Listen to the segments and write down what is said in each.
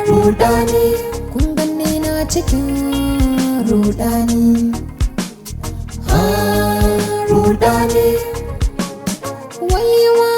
Rudani, kun ganni na cikin rudani. Rudani. Waiwa.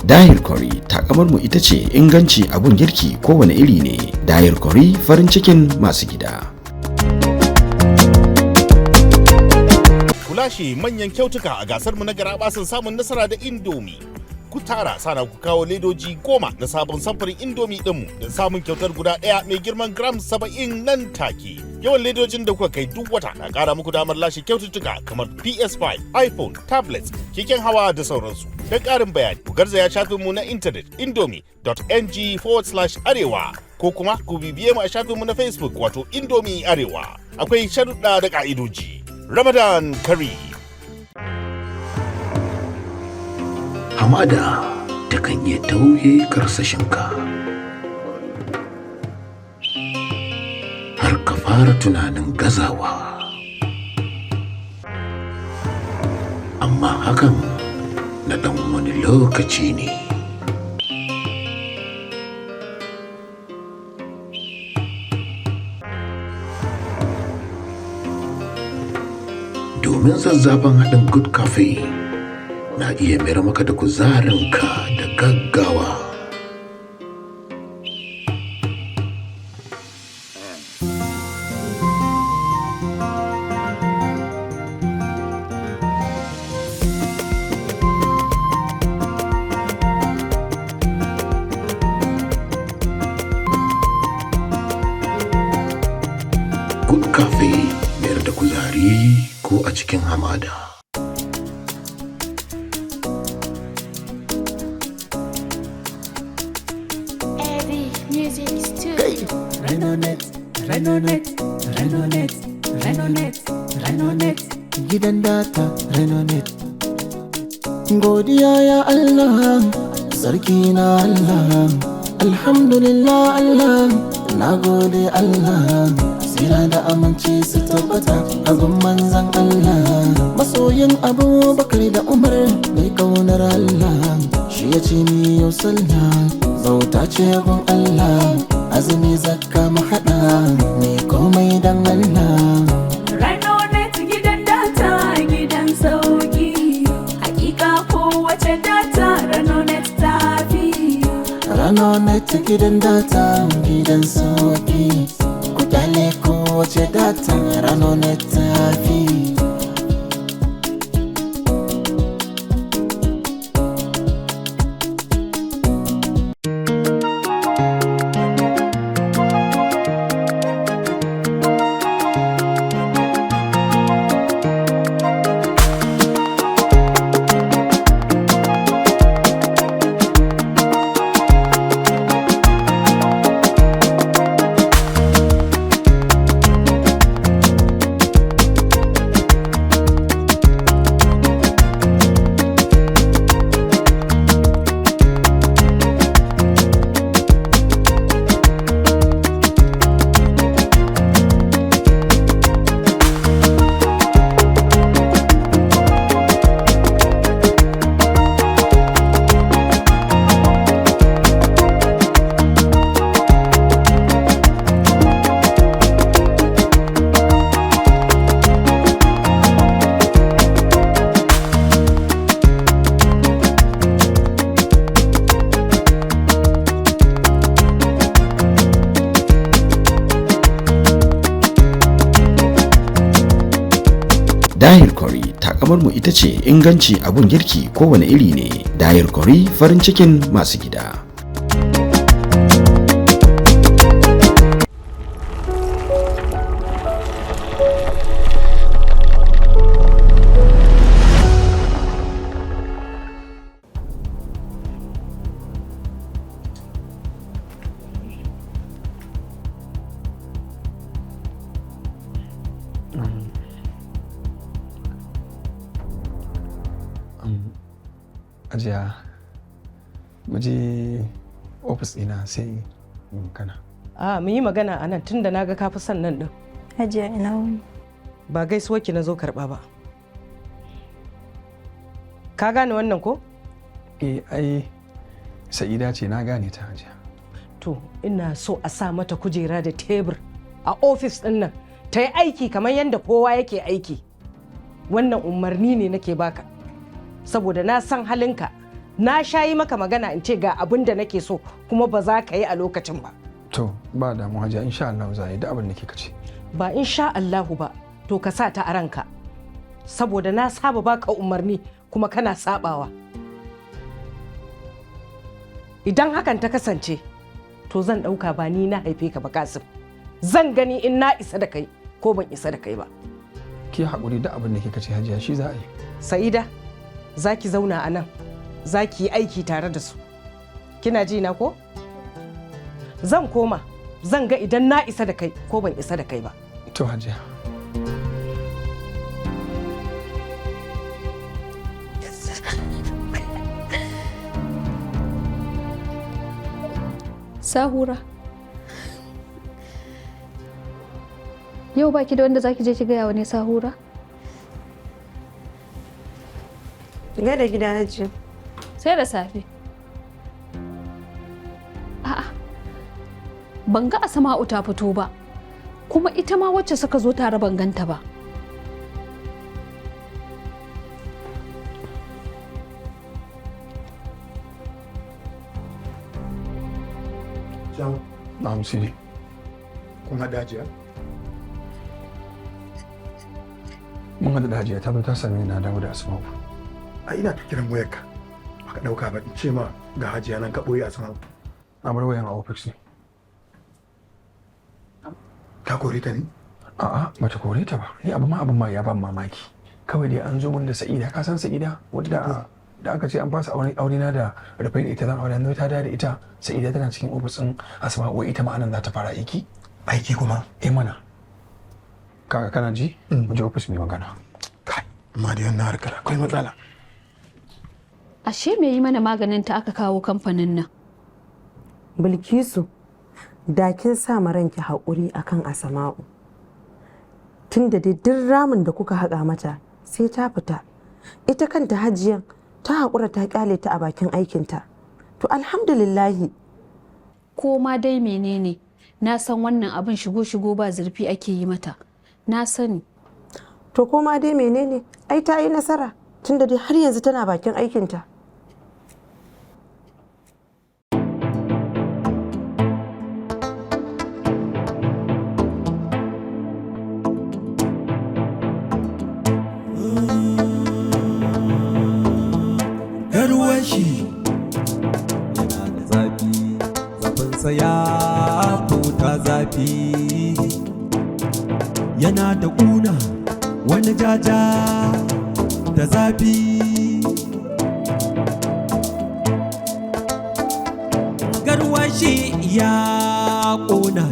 Dahir Curry, takamar mu ita ce inganci abun girki kowane iri ne. Dahir Curry, farin cikin masu gida. Ku lashe manyan kyautuka a gasar mu na garabasan samun nasara da Indomie. Ku tara sana ku kawo ledoji 10 na sabon samfurin Indomie ɗinmu da samun kyautar guda ɗaya mai girman gram 70 nan take. Yawan ledojin da kuka kai duk wata na ƙara muku damar lashe kyaututtuka kamar PS5, iPhone, tablets, keken hawa da sauransu. Don ƙarin bayani, ku garzaya shafinmu na intanet indomie.ng/arewa ko kuma ku bibiye mu a shafinmu na Facebook, wato Indomie Arewa. Akwai sharuɗa da ƙa'idoji. Ramadan Kareem. Hamada takan iya tauye karsashinka har ka fara tunanin gazawa. Amma hakan na ɗan wani lokaci ne. Domin zazzafan haɗin Good Cafe na iya mayar maka da kuzarinka da gaggawa. Good Cafe, mayar da kuzari ko a cikin hamada. Eddie Music Studio. Renonet, Renonet, Renonet, Renonet, Renonet. Gidan data, Renonet. Godiya ya Allah, sarki na Allah. Alhamdulillah Allah, na gode Allah. Tsira da aminci su tabbata a gun manzan Allah. Masoyin Abubakar da Umar, mai kaunar Allah. Shi ya ce mi yau sallah, bauta ce gun Allah. Azumi, zakka mu haɗa, mai komai dan Allah. Ranonet, gidan data, gidan sauki. Hakika kowace data Ranonet ta fi. Ranonet, gidan data, gidan sauki. Ku kyale kowa. Kowace data Ranonet ta fi. Dahir Curry takamar mu ita ce inganci abun girki kowane iri ne. Dahir Curry farin cikin masu gida. Ajiya, mu je ofis ɗina sai mu magana. A mu yi magana a nan tunda na ga ka fi son nan ɗin. Hajiya, ina wuni? Ba gaisuwar ki na zo karɓa ba. Ka gane wannan ko? Eh, ai Sa'ida ce, na gane ta, Hajiya. To, ina so a sa mata kujera da tebur a ofis ɗin nan ta yi aiki kamar yadda kowa yake aiki. Wannan umarni ne nake baka. Saboda na san halinka, na sha yi maka magana in ce ga abin da nake so kuma ba za ka yi a lokacin ba. To, ba damu Hajiya, insha Allah za a yi duk abin da kika ce. Ba insha Allahu ba, to ka sa ta a ranka. Saboda na saba baka umarni kuma kana sabawa. Idan hakan ta kasance, to zan ɗauka ba ni na haife ka ba, Kasim. Zan gani in na isa da kai ko ban isa da kai ba. Ki haƙuri, duk abin da kika ce Hajiya shi za a yi. Sa'ida, za ki zauna a nan, za ki yi aiki tare da su. Kina ji na ko? Zan koma, zan ga idan na isa da kai ko ban isa da kai ba. To, Hajiya. Sahura. Yau baki da wanda zaki je ki gaya wa ne, Sahura? Gaida gida, Hajiya. Sai da safe. A'a. Ban ga Asma'u ta fito ba. Kuma ita ma wacce suka zo tare ban ganta ba. Jawo. Na'am, Sidi. Kun haɗa Hajiya? Mun haɗu da Hajiya, ta zo ta same ni na dawo da Asma'u. A ina ta kiran wayarka. Baka ɗauka ba, in ce ma ga Hajiya nan ka ɓoye Asma'u. Na bar wayan a ofis ne. Ta kore ta ne? A'a, bata kore ta ba. Ni abu ma abin ma ya ban mamaki. Kawai dai an zo mun da Sa'ida, ka san Sa'ida wadda da aka ce an fasa aure aure na da Rufai da ita zan aure, yanzu ta da ita Sa'ida tana cikin ofis ɗin Asma'u, ita ma anan za ta fara aiki. Aiki kuma? Eh mana. Kaga, kana ji? Mu je ofis mu yi magana. Amma da wannan harkar akwai matsala. Ashe me yi mana maganin ta aka kawo kamfanin nan. Bilkisu, da kin sa ma ranki haƙuri akan Asama'u. Tunda dai duk ramin da kuka haƙa mata sai ta fita. Ita kanta Hajiyan ta haƙura ta ƙyale ta a bakin aikinta. To, alhamdulillahi. Ko ma dai menene, na san wannan abin shigo-shigo ba zurfi ake yi mata. Na sani. To, ko ma dai menene, ai ta yi nasara tunda dai har yanzu tana bakin aikinta. Rasa ya futa zafi, yana da ƙuna wani jaja da zafi. Garwashi ya ƙona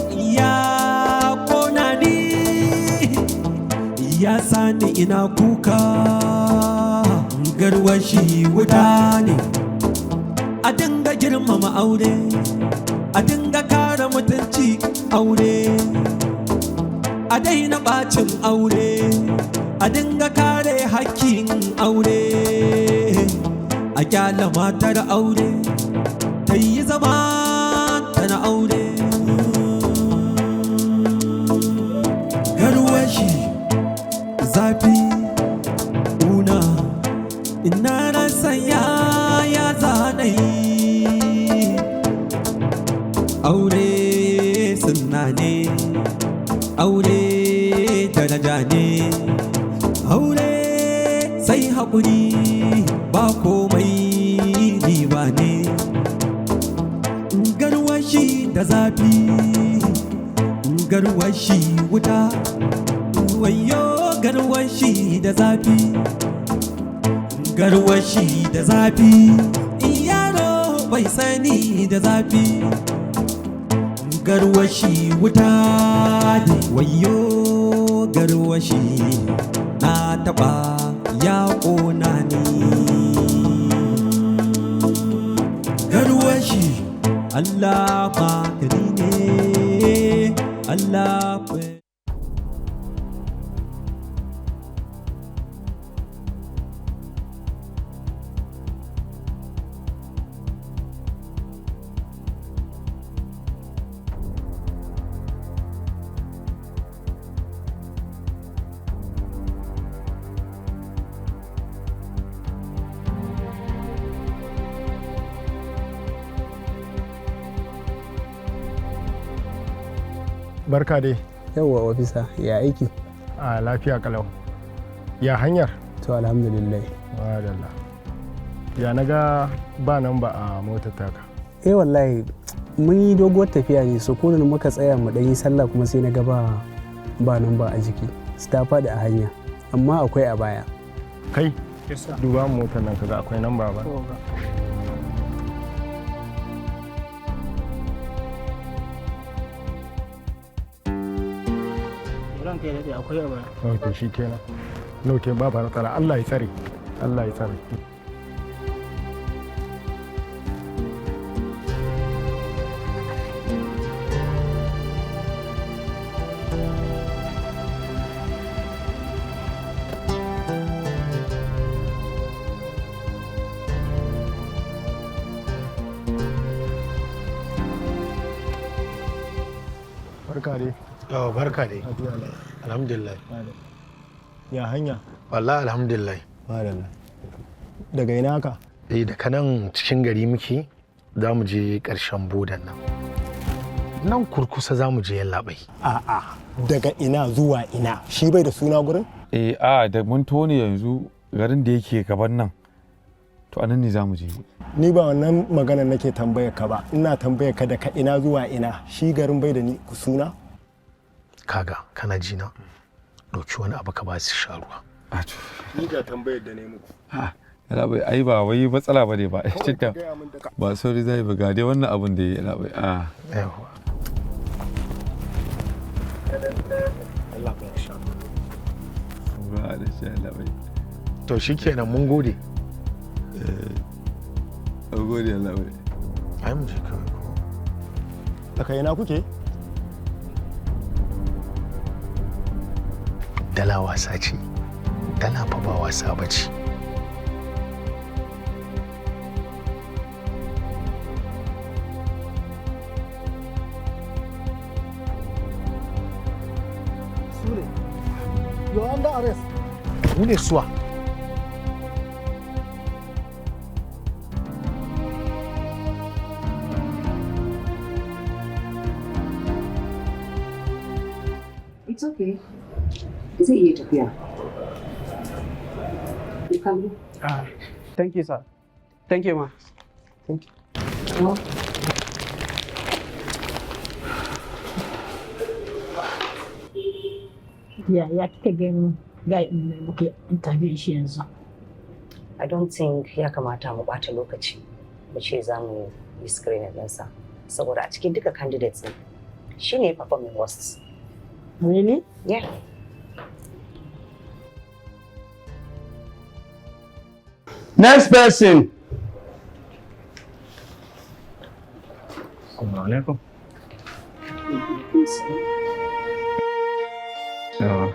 ni, ya ƙona ni, ya sani ina kuka. Garwashi wuta ne. A dinga girmama aure, a dinga kare mutunci aure, a daina bacin aure, a dinga kare hakkin aure, a kyala matar aure ta yi zama ta na aure. Garwashi zafi una, ina rasa ya zanayi. Aure sunna ne, aure daraja ne, aure sai haƙuri, ba komai riba ne. Garwashi da zafi, garwashi wuta, wayo garwashi da zafi, garwashi da zafi, yaro bai sani da zafi. Garwashi wuta ne, wayo garwashi na taɓa ya ƙona ni. Garwashi Allah magani ne, Allah. Barka dai. Yawwa ofisa, ya aiki? A lafiya kalau. Ya hanyar? To, alhamdulillah. Madalla. Ya naga ba nan ba a motar taka? Eh wallahi, mun yi doguwar tafiya ne, so ko da muka tsaya mu dan yi sallah kuma sai na ga ba nan ba a jiki. Su ta faɗi a hanya, amma akwai a baya. Kai, duba motar nan kaga akwai namba ba. Ranka ya daɗe, akwai a baya. Ok, shi kenan. Ok, ba matsala. Allah ya tsare. Allah ya tsare. Barka dai. Yawa, barka dai. Alhamdulillah. Ya hanya? Wallahi alhamdulillah. Madalla. Daga ina haka? Eh, daga nan cikin gari muke, za mu je ƙarshen bodan nan. Nan kurkusa za mu je, yallaɓai. A'a, daga ina zuwa ina? Shi bai da suna gurin? Eh, a da mun tone yanzu garin da yake gaban nan. To, anan ne za mu je. Ni ba wannan maganar nake tambayar ka ba. Ina tambayar ka daga ina zuwa ina. Shi garin bai da ni suna? Kaga, kana ji na? Ɗauki wani abu ka ba su sha ruwa. Ni ga tambayar da ne muku. Labai, ai ba wai matsala ba ne ba. Tunda ba sauri zai buga dai wannan abun da ya yi, labai. A. Yawwa. Allah ya sha. Ba da shi, labai. To shikenan, mun gode. Eh. Gode, labai. Ai mu je kawai ko. Daga ina kuke? Dala wasa ce. Dala fa ba wasa ba ce. Sule, you're under arrest. Mu ne suwa? It's okay. Zai iya tafiya. You can go. Thank you, sir. Thank you, ma. Thank you. Oh. Ya kika gani guy ɗin da muke interview shi yanzu? I don't think ya kamata mu bata lokaci mu ce za mu yi screening ɗinsa, saboda a cikin duka candidates ɗin shi ne performing worst. Really? Yeah. Next person. Assalamu alaikum.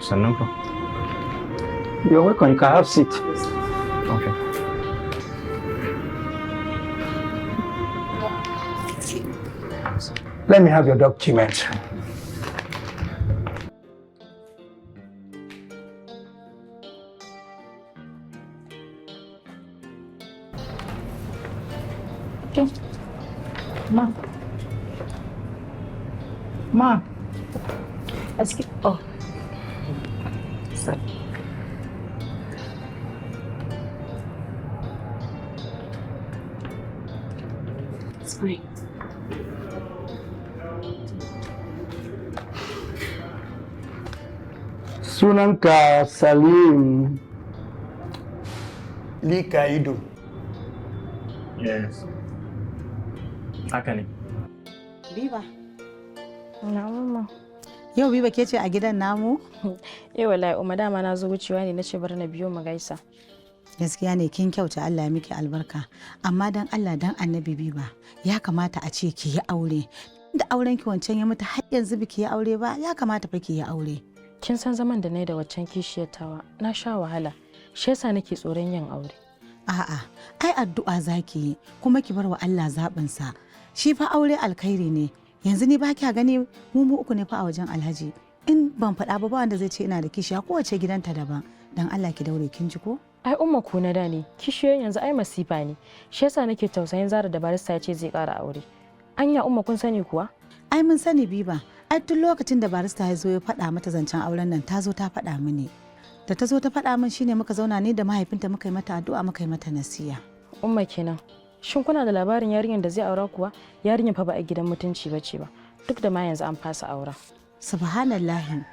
Sannan ku. You're welcome. You can have seat. Okay. Let me have your document. Ma. Ma. Excuse. Oh. Sorry. It's fine. Sunanka Salim Likaido. Yes. Haka ne. Biba. Na'am. Yau Biba ke ce a gidan namu? Eh wallahi umma, dama na zo wucewa ne, nace bari na biyo mu gaisa. Gaskiya ne, kin kyauta, Allah ya miki albarka. Amma dan Allah dan Annabi Biba, ya kamata a ce ki yi aure. Da auren ki wancan ya mutu, har yanzu biki yi aure ba, ya kamata fa ki yi aure. Kin san zaman da na yi da waccan kishiyar tawa, na sha wahala. Shi yasa nake tsoron yin aure. A'a, ai addu'a zaki yi kuma ki bar wa Allah zaɓinsa. Shi fa aure alkhairi ne. Yanzu ni ba kya gani, mu mu uku ne fa a wajen Alhaji. In ban faɗa ba, ba wanda zai ce ina da kishiya, kowace gidanta daban. Dan Allah ki daure, kin ji ko? Ai umma, ko na da ne, kishiyoyin yanzu ai masifa ne. Shi yasa nake tausayin Zara da barista ya ce zai ƙara aure. Anya umma, kun sani kuwa? Ai mun sani Biba. Ai tun lokacin da barista ya zo ya faɗa mata zancen auren nan, ta zo ta faɗa mini. Da ta zo ta faɗa min shine muka zauna ni da mahaifinta, muka yi mata addu'a, muka yi mata nasiya. Umma kenan. Shin kuna da labarin yarinyar da zai aura kuwa? Yarinyar fa ba a gidan mutunci ba ce ba. Duk da ma yanzu an fasa auren. Subhanallahi.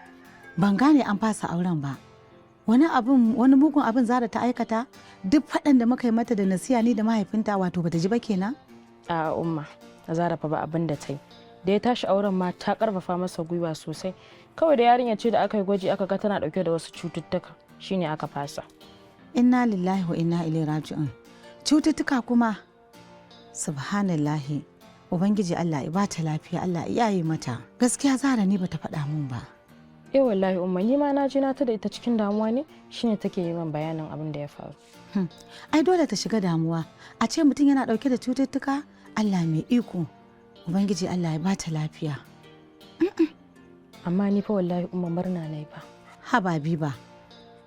Ban gane an fasa auren ba. Wani abin, wani mugun abin Zara ta aikata? Duk faɗan da muka yi mata da nasiya ni da mahaifinta, wato bata ji ba kenan? A'a umma, Zara fa ba abin da ta yi. Da ya tashi auren ma ta karfafa masa gwiwa sosai. Kawai da yarinya ce da aka yi gwaji aka ga tana dauke da wasu cututtuka, shine aka fasa. Inna lillahi wa inna ilaihi raji'un. Cututtuka kuma? Subhanallahi. Ubangiji Allah ya bata lafiya, Allah ya yi mata. Gaskiya Zara ni bata faɗa mun ba. Eh wallahi umma, ni ma na je na tada ita cikin damuwa ne, shine take yi min bayanin abin da ya faru. Ai dole ta shiga damuwa. A ce mutum yana dauke da cututtuka, Allah mai iko. Ubangiji Allah ya bata lafiya. Amma ni fa wallahi umma, murna nayi fa. Haba Biba.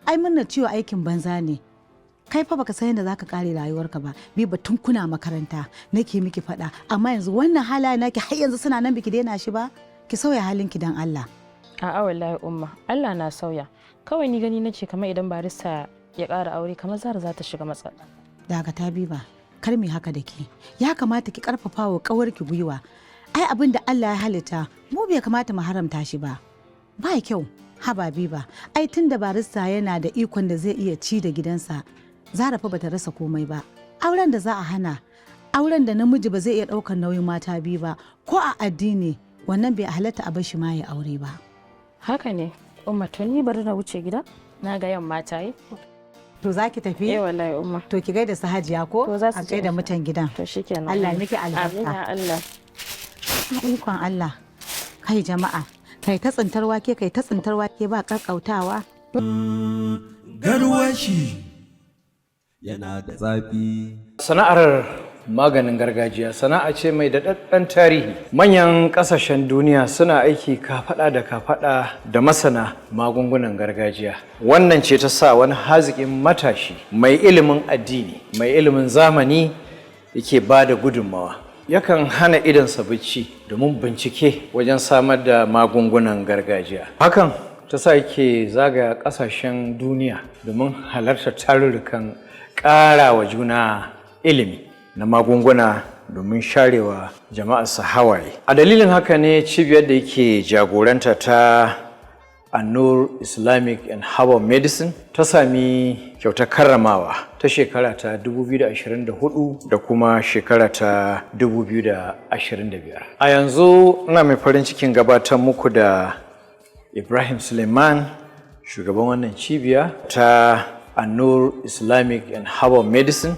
Ai murna ciwo aikin banza ne. Kai fa baka san yadda zaka kare rayuwarka ba. Biba, tun kuna makaranta nake miki faɗa, amma yanzu wannan halaye naki har yanzu suna nan, biki daina shi ba. Ki sauya halinki dan Allah. A'a wallahi umma, Allah na sauya. Kawai ni gani nace kamar idan barista ya ƙara aure, kamar Zara za ta shiga matsala. Dakata Biba, kar mu haka da ke. Ya kamata ki karfafa wa kawarki gwiwa. Ai abin da Allah ya halitta mu bai kamata mu haramta shi ba. Ba kyau. Haba Biba, ai tun da barista yana da ikon da zai iya ci da gidansa, Zara fa bata rasa komai ba. Auren da za a hana, auren da namiji ba zai iya ɗaukar nauyin mata biyu ba, ko a addini wannan bai halatta a bashi ma ya aure ba. Haka ne, umma, to ni bari na wuce gida, na ga yamma ta yi. To za ki tafi? Eh wallahi umma. To ki gaida su Hajiya ko? To za su A gaida mutan gidan. To shikenan. Allah ya miki albarka. Amin ya Allah. Ikon Allah. Kai jama'a, kai ta tsintar wake, kai ta tsintar wake ba kakkautawa. Garwashi yana da zafi. Sana'ar maganin gargajiya sana'a ce mai daɗaɗɗen tarihi. Manyan ƙasashen duniya suna aiki kafaɗa da kafaɗa da masana magungunan gargajiya. Wannan ce ta sa wani haziƙin matashi mai ilimin addini, mai ilimin zamani yake ba da gudunmawa. Yakan hana idonsa bacci domin bincike wajen samar da magungunan gargajiya. Hakan ta sa yake zagaya ƙasashen duniya domin halartar tarurrukan ƙara wa juna ilimi na magunguna domin sharewa jama'arsa hawaye. A dalilin haka ne cibiyar da yake jagoranta ta Annur Islamic and Herbal Medicine ta sami kyautar karramawa ta shekara ta 2024 da kuma shekara ta 2025. A yanzu ina mai farin cikin gabatar muku da Ibrahim Suleiman, shugaban wannan cibiya ta Annur Islamic and Herbal Medicine.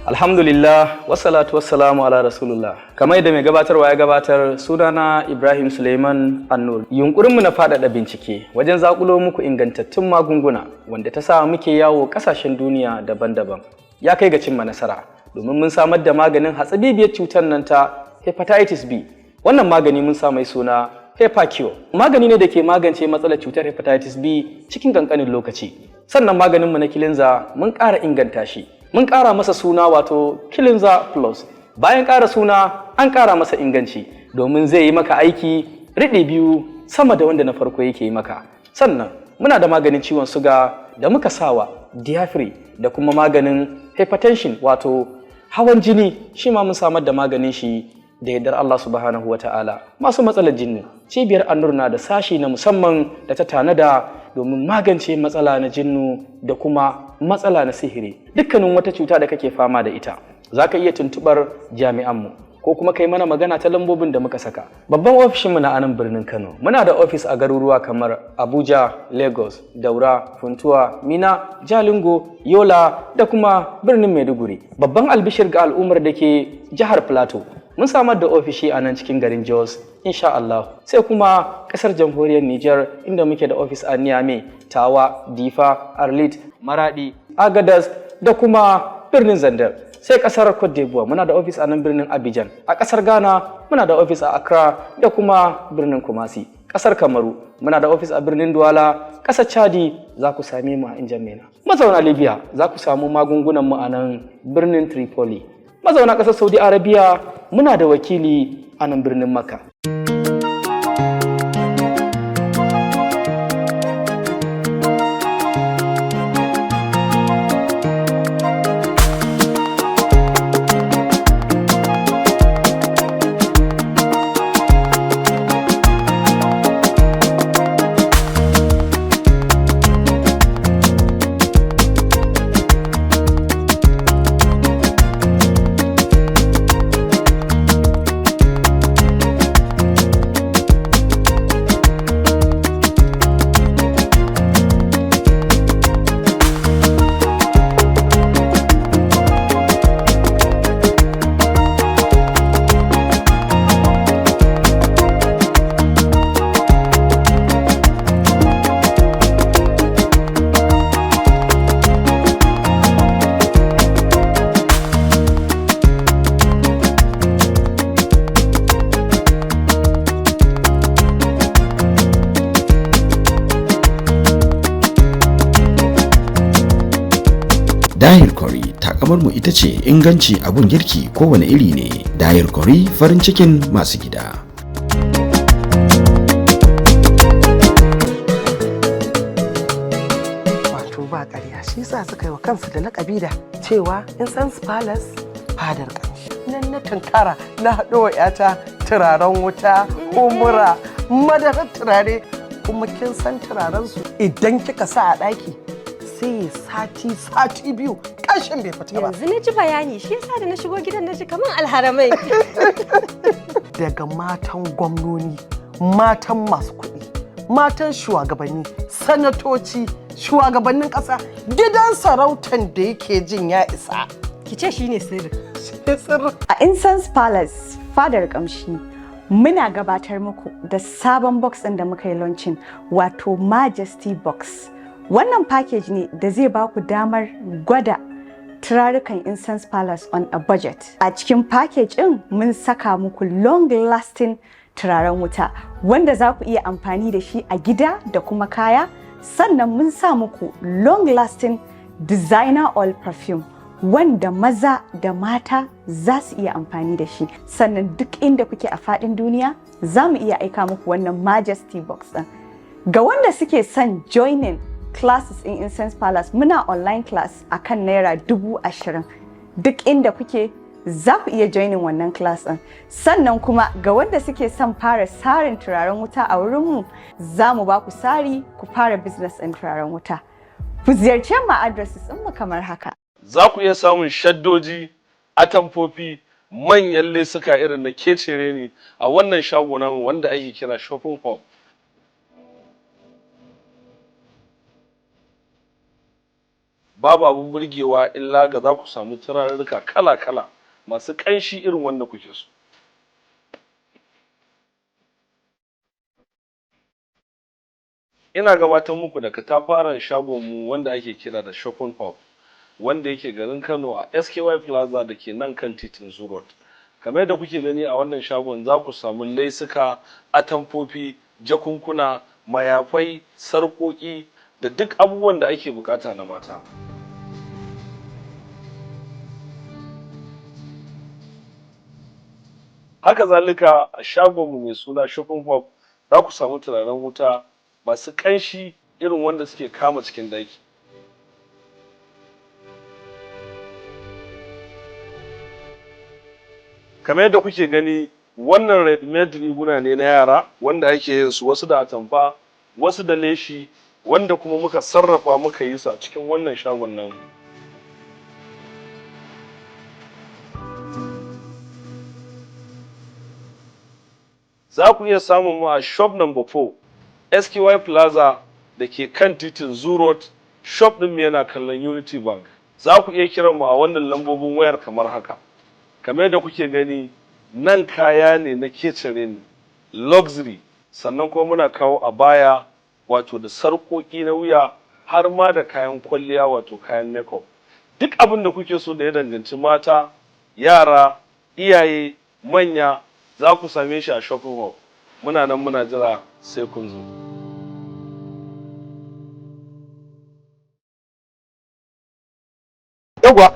Alhamdulillah, wassalatu wassalamu ala Rasulullah. Kamar yadda mai gabatarwa ya gabatar, sunana Ibrahim Suleiman Annur. Yunkurinmu na faɗaɗa bincike wajen zakulo muku ingantattun magunguna wanda ta sa muke yawo ƙasashen duniya daban-daban. Ya kai ga cimma nasara domin mun samar da maganin hatsabibiyar cutar nan ta hepatitis B. Wannan magani mun sa mai suna Hepacure. Magani ne da ke magance matsalar cutar hepatitis B cikin ƙanƙanin lokaci. Sannan maganinmu na Kilinza mun ƙara inganta shi. Mun ƙara masa suna, wato Kilinza Plus. Bayan ƙara suna, an ƙara masa inganci domin zai yi maka aiki riɗi biyu sama da wanda na farko yake yi maka. Sannan muna da maganin ciwon suga da muka sawa Diafree, da kuma maganin hypertension, wato hawan jini, shi ma mun samar da maganin shi da yardar Allah Subhanahu wa Ta'ala. Masu matsalar jinni, cibiyar Annur na da sashi na musamman da ta tanada domin magance matsala na jinnu da kuma matsala na sihiri. Dukkanin wata cuta da kake fama da ita, za ka iya tuntubar jami'anmu ko kuma kai mana magana ta lambobin da muka saka. Babban ofishinmu na anan birnin Kano. Muna da ofis a garuruwa kamar Abuja, Lagos, Daura, Funtuwa, Mina, Jalingo, Yola da kuma birnin Maiduguri. Babban albishir ga al'ummar da ke jihar Plateau: mun samar da ofishi a nan cikin garin Jos, insha Allah. Sai kuma kasar jamhuriyar Niger, inda muke da ofis a Niamey, Tawa, Difa, Arlit, Maradi, Agadas da kuma birnin Zandar. Sai kasar Cote d'Ivoire, muna da ofis a nan birnin Abidjan. A kasar Ghana muna da ofis a Accra da kuma birnin Kumasi. Kasar Kamaru muna da ofis a birnin Douala. Kasar Chadi za ku same mu a N'Djamena. Mazauna Libya za ku samu magungunan mu a nan birnin Tripoli. Mazauna kasar Saudi Arabia muna da wakili a nan birnin Makka. Dahir Curry, takamar mu ita ce inganci abun girki kowane iri ne. Dahir Curry, farin cikin masu gida. Wato ba ƙarya, shi yasa suka yi wa kansu da lakabi da cewa Incense Palace, fadar ƙamshi. Nan na tunkara na haɗo wa 'yata turaren wuta, humura, madarar turare. Kuma kin san turaren su, idan kika sa a ɗaki sai ya sati, sati 2 ƙanshin bai fita ba. Yanzu na ji bayani, shi yasa da na shigo gidan na ji kaman alharamai. Daga matan gwamnoni, matan masu kuɗi, matan shugabanni, sanatoci, shugabannin ƙasa, gidan sarautan da yake jin ya isa. Ki ce shine sirri. Sirri. A Incense Palace, fadar kamshi, muna gabatar muku da sabon box ɗin da muka yi launching, wato Majesty Box. Wannan package ne da zai ba ku damar gwada turarukan Incense Palace on a budget. A cikin package ɗin mun saka muku long lasting turaren wuta wanda za ku iya amfani da shi a gida da kuma kaya. Sannan mun sa muku long lasting designer oil perfume wanda maza da mata za su iya amfani da shi. Sannan duk inda kuke a faɗin duniya za mu iya aika muku wannan Majesty Box ɗin. Ga wanda suke son joining classes in Incense Palace, muna online class akan ₦20,000. Duk inda kuke Za ku iya joining wannan class ɗin. Sannan kuma ga wanda suke son fara sarin turaren wuta a wurinmu, za mu ba ku sari ku fara business ɗin turaren wuta. Ku ziyarce mu a addresses ɗinmu kamar haka. Za ku iya samun shaddoji, atamfofi, manyan lesuka irin na kecere ne a wannan shago namu wanda ake kira Shopping Hall. Babu abun burgewa illa ga za ku samu turarurruka kala-kala masu ƙanshi irin wanda kuke so. Ina gabatar muku da katafaren shagonmu wanda ake kira da Shopping Hall, wanda yake garin Kano a SKY Plaza da ke nan kan titin Zoo Road. Kamar yadda kuke gani, a wannan shagon za ku samu lesuka, atamfofi, jakunkuna, mayafai, sarƙoƙi da duk abubuwan da ake bukata na mata. Haka zalika, a shagonmu mai suna Shopping Hub za ku samu turaren wuta masu ƙanshi irin wanda suke kama cikin daki. Kamar yadda kuke gani, wannan ready-made riguna ne na yara wanda ake yin su wasu da atamfa, wasu da leshi, wanda kuma muka sarrafa muka yi su a cikin wannan shagon namu. Za ku iya samun mu a shop number 4, SKY Plaza da ke kan titin Zoo Road. Shop ɗin mu yana kallon Unity Bank. Za ku iya kiran mu a wannan lambobin wayar kamar haka. Kamar yadda kuke gani, nan kaya ne na kecere ne, luxury, sannan kuma muna kawo abaya, wato da sarƙoƙi na wuya, har ma da kayan kwalliya, wato kayan makeup. Duk abin da kuke so da ya danganci mata, yara, iyaye, manya, za ku same shi a Shopping Hall. Muna nan muna jira sai kun zo. Yawwa,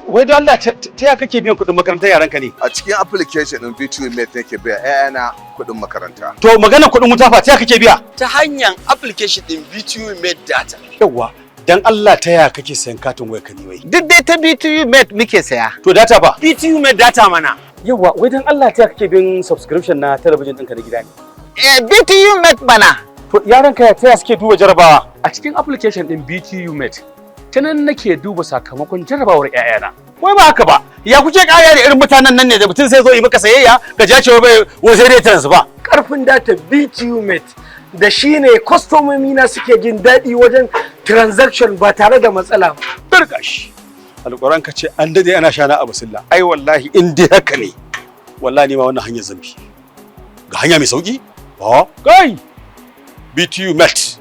wai don Allah, ta ya kake biyan kuɗin makarantar yaranka ne? A cikin application ɗin VTU Mate nake biya 'ya'yana kuɗin makaranta. To, magana kuɗin wuta fa, ta ya kake biya? Ta hanyar application ɗin VTU Mate Data. Yawwa, dan Allah, ta ya kake sayan katin wayar ka ne wai? Duk dai ta VTU Mate muke saya. To, data fa? VTU Mate Data mana. Yawwa, wai dan Allah, ta ya kake bin subscription na talabijin ɗinka na gida ne? Eh, VTU Mate mana. To, yaranka ta ya suke duba jarabawa? A cikin application ɗin BTU Mate, ta nan nake duba sakamakon jarabawar 'ya'yana. Wai ba haka ba, ya kuke kaya da irin mutanen nan ne da mutum sai zo yi maka sayayya ka ja cewa bai wai sai dai transfer. Karfin data VTU Mate da shi ne kwastomomi na suke jin daɗi wajen transaction ba tare da matsala ba. Barkash. Alƙur'an ka ce an dade ana shana a basilla. Ai wallahi in dai haka ne, wallahi ni ma wannan hanyar zambi. Ga hanya mai sauki? Ba. Kai! BTU Mate.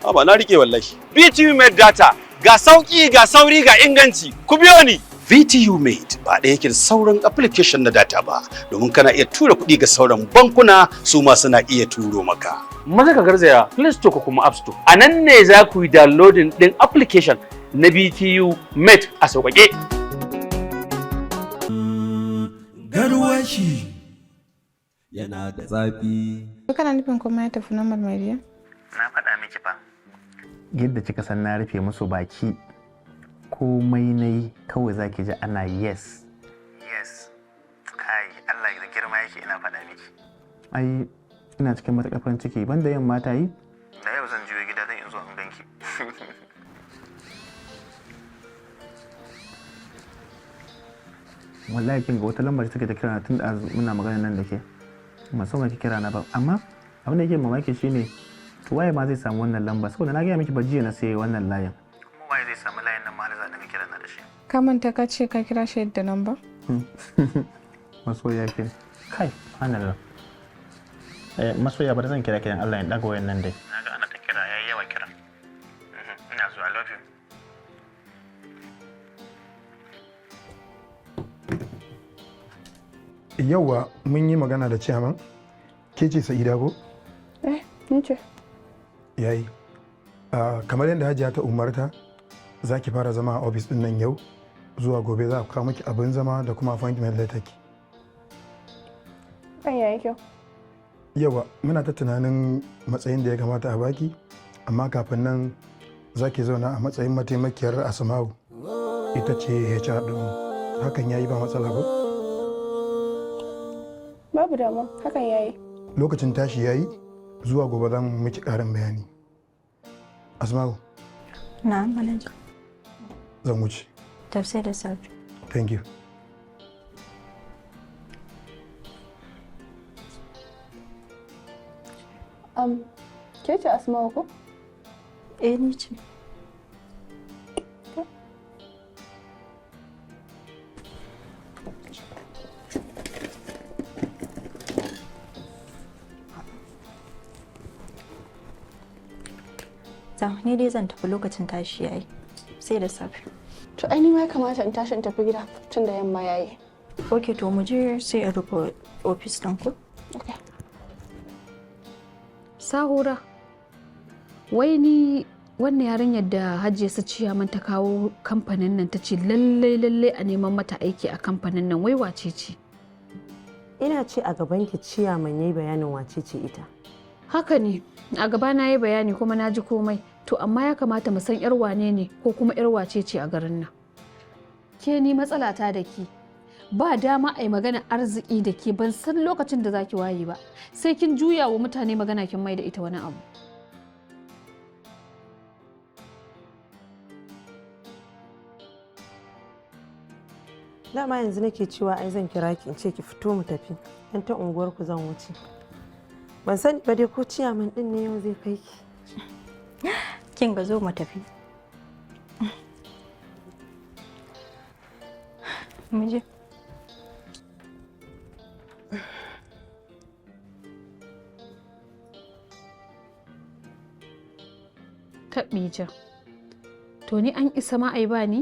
Aba na rike wallahi. VTU Mate Data, ga sauki, ga sauri, ga inganci. Ku biyo ni. VTU Mate ba ɗaya yake da sauran application na data ba, domin kana iya tura kuɗi ga sauran bankuna, su ma suna iya turo maka. Maza ka garzaya Play Store ko kuma App Store. A nan ne za ku yi downloading ɗin application na BTU Mate a sauƙaƙe. Garwashi yana da zafi. Kana nufin kuma ya tafi normal, Mariya? Na faɗa miki fa. Yadda kika san na rufe musu baki, komai na yi kawai za ki ji ana yes. Yes. Kai, Allah da girma yake, ina faɗa miki. Ai, ina cikin matuƙar farin ciki, banda yamma ta yi. Da yau zan juyo gida zan in zo in ganki. Wallahi kin ga wata lambar take ta kira tun da muna magana nan da ke. Musamman ki kira na ba, amma abin da yake mamaki shine, to waye ma zai samu wannan lamba? Saboda na gaya miki ba jiya na sai wannan layin. Kuma waye zai samu layin nan ma har za a dinga kira na da shi? Ka manta ka ce ka kira shi da namba? Masoya ke. Kai, subhanallah. Eh, masoya, bari zan kira kiran Allah in daga wayan nan dai. Na ga ana ta kira, yayi yawa kira. Ina zuwa, I love you. Yauwa, mun yi magana da ciyaman. Ke ce Sa'ida ko? Eh, ni ce. Yayi. Kamar yadda Hajiya ta umarta, za ki fara zama a ofis din nan yau zuwa gobe, za a kawo miki abin zama da kuma appointment letter ki. Kan yayi kyau. Yawa, muna ta tunanin matsayin da ya kamata a baki, amma kafin nan za ki zauna a matsayin mataimakiyar Asma'u, ita ce HR ɗinmu. Hakan yayi ba matsala ba? Babu damuwa, hakan yayi. Lokacin tashi yayi, zuwa gobe za mu miki ƙarin bayani. Asma'u. Na'am, manager. Zan wuce. Tafsir da safe. Thank you. Ke ce Asma'u ko? Eh, ni ce. Ni dai zan tafi, lokacin tashi yayi. Sai da safe. To ai ni ma ya kamata in tashi in tafi gida tun da yamma yayi. Ok, to mu je sai in rufe ofis ɗin ku. Okay. Sahura, wai ni wannan yarinyar da Hajiya su ciya man ta kawo kamfanin nan ta ce lallai lallai a neman mata aiki a kamfanin nan, wai wace ce? Ina ce a gaban ki ciyaman yayi bayanin wace ce ita. Haka ne, a gaba na yi bayani kuma na ji komai. To amma ya kamata mu san 'yar wane ne ko kuma 'yar wace ce a garin nan. Ke ni matsala ta da ki. Ba dama a yi magana arziki da ke, ban san lokacin da zaki waye ba. Sai kin juya wa mutane magana kin mai da ita wani abu. Dama yanzu nake cewa ai zan kira ki in ce ki fito mu tafi. Dan ta unguwar ku zan wuce. Ban sani ba dai ko ciyaman din ne yau zai kai ki. Kin ga zo mu tafi. Mu je. Taɓija. To ni an isa ma ai ba ni?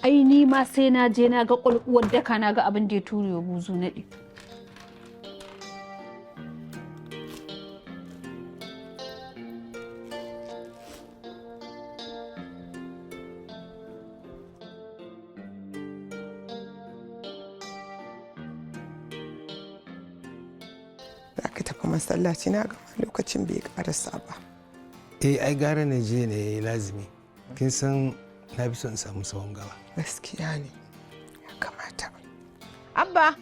Ai ni ma sai na je na ga ƙulƙuwar daka, na ga abin da ya ture wa buzu naɗi. Za ka tafi masallaci, na gama lokacin bai karasa ba. Eh, ai gara na je ne lazimi. Kin san na fi son in samu sahun gaba. Gaskiya ne, ya kamata. Abba!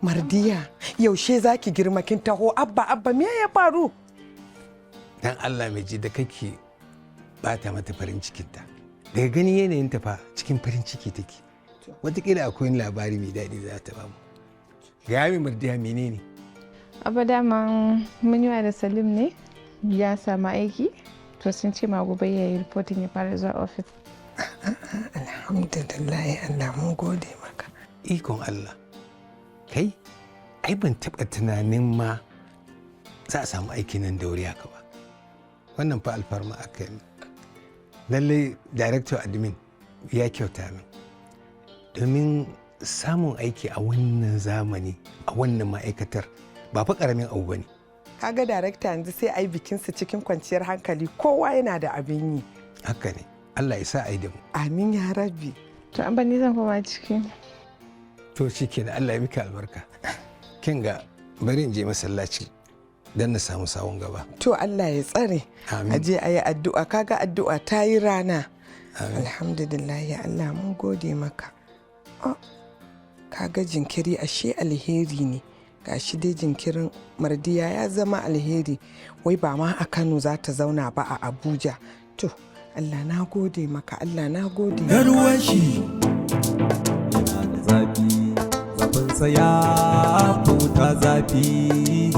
Mardiya, yaushe za ki girma kin taho? Abba, Abba, me ya faru? Dan Allah mai ji da kake bata mata farin cikinta. Daga ganin yanayin ta fa cikin farin ciki take. Wataƙila akwai wani labari mai daɗi za ta bamu. Gaya min Mardiya, menene? Abba, dama mun yi wa da Salim ne ya samu aiki. To sun ce ma gobe ya yi reporting ya fara zuwa ofis. Alhamdulillah, Allah mun gode maka. Ikon Allah. Kai, ai ban taɓa tunanin ma za a samu aiki nan da wuri haka ba. Wannan fa alfarma aka yi. Lallai director admin ya kyauta min. Domin samun aiki a wannan zamani a wannan ma'aikatar ba fa ƙaramin abu ba ne. Kaga darakta, yanzu sai a yi bikinsu cikin kwanciyar hankali, kowa yana da abin yi. Haka ne, Allah ya sa a yi da mu. Amin ya rabbi. To Abba, ni zan koma ciki. To shi kenan, Allah ya miki albarka. Kin ga bari in je masallaci don na samu sawun gaba. To Allah ya tsare. Amin. A je a yi addu'a, kaga addu'a ta yi rana. Alhamdulillah ya Allah mun gode maka. Oh, kaga jinkiri ashe alheri ne. Gashi dai jinkirin Mardiya ya zama alheri. Wai ba ma a Kano za ta zauna ba, a Abuja. To Allah na gode maka, Allah na gode maka. Garwashi yana da zafi, zafinsa ya futa zafi.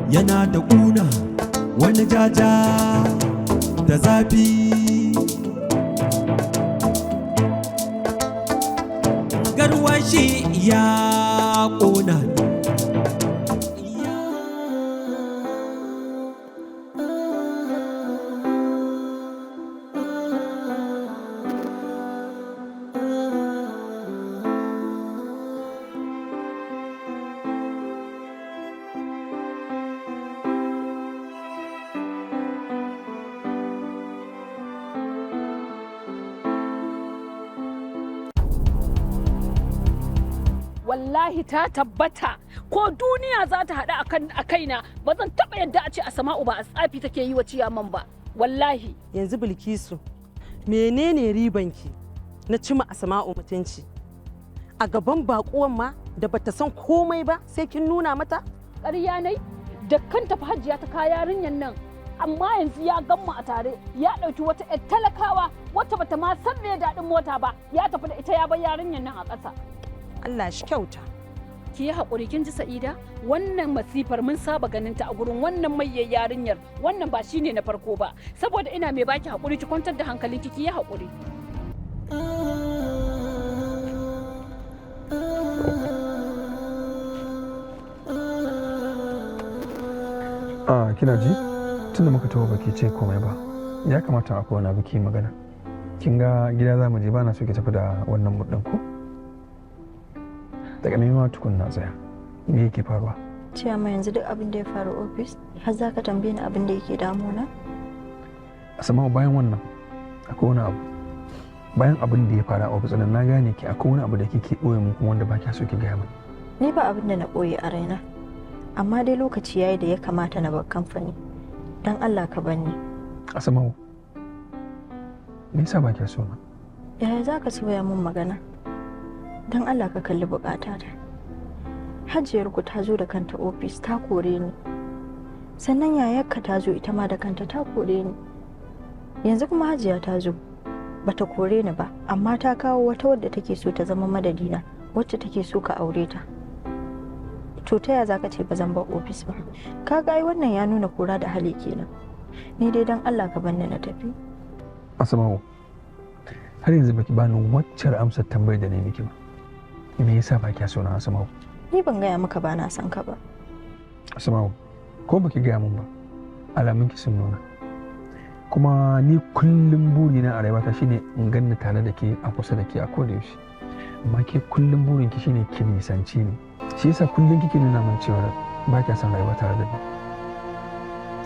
Yana da ƙuna wani jaja da zafi. Garwashi ya ƙona ni. Wallahi ta tabbata, ko duniya za ta haɗu akan a kaina, ba zan taɓa yadda a ce Asma'u ba a tsafi take yi wa ciyaman ba, wallahi. Yanzu Bilkisu, menene ribanki Na cima Asma'u mutunci. A gaban baƙuwan ma da bata san komai ba, sai kin nuna mata? Ƙarya nai? Da kanta fa Hajiya ta kaya yarinyar nan, amma yanzu ya gamma a tare, ya ɗauki wata 'yar talakawa wata bata ma san me daɗin mota ba, ya tafi da ita, ya bar yarinyar nan a ƙasa. Allah shi kyauta. Ki yi haƙuri, kin ji Sa'ida? Wannan masifar mun saba ganin ta a gurin wannan mayyar yarinyar. Wannan ba shine na farko ba. Saboda ina mai baki haƙuri, ki kwantar da hankalinki, ki yi haƙuri. A kina ji, tunda muka taho baki ce komai ba. Ya kamata akwai wani abu ki magana. Kin ga gida za mu je, ba na so ki tafi da wannan murɗin ko? Daga nema tukun na tsaya. Me yake faruwa? Ciyama, yanzu duk abin da ya faru ofis har za ka tambaye ni abin da yake damuna? Asma'u, bayan wannan akwai wani abu. Bayan abin da ya faru a ofis ɗin, na gane ki, akwai wani abu da kike ɓoye mun kuma wanda ba kya so ki gaya min. Ni ba abin da na ɓoye a raina. Amma dai lokaci yayi da ya kamata na bar kamfani. Dan Allah ka banni. Asma'u, me yasa ba kya so na? Yaya za ka soya min magana? Don Allah ka kalli bukatata. Hajiyarku ta zo da kanta ofis ta kore ni. Sannan yayarka ta zo ita ma da kanta ta kore ni. Yanzu kuma Hajiya ta zo. Bata kore ni ba, amma ta kawo wata wadda take so ta zama madadina, wacce take so ka aure ta. To ta ya za ka ce ba zan bar ofis ba? Ka ga ai wannan ya nuna kora da hali kenan. Ni dai don Allah ka banni na tafi. Asma'u, har yanzu baki bani waccar amsar tambayar da na yi miki ba. Me yasa ba kya so na, Asma'u? Ni ban gaya maka ba na son ka ba. Asma'u, ko baki gaya min ba, alamun ki sun nuna. Kuma ni kullum burina a rayuwata shine in ganni tare da ke, a kusa da ke a koda yaushe. Amma ke kullum burin ki shine ki nisanci ni. Shi yasa kullum kike nuna min cewa ba kya son rayuwa tare da ni.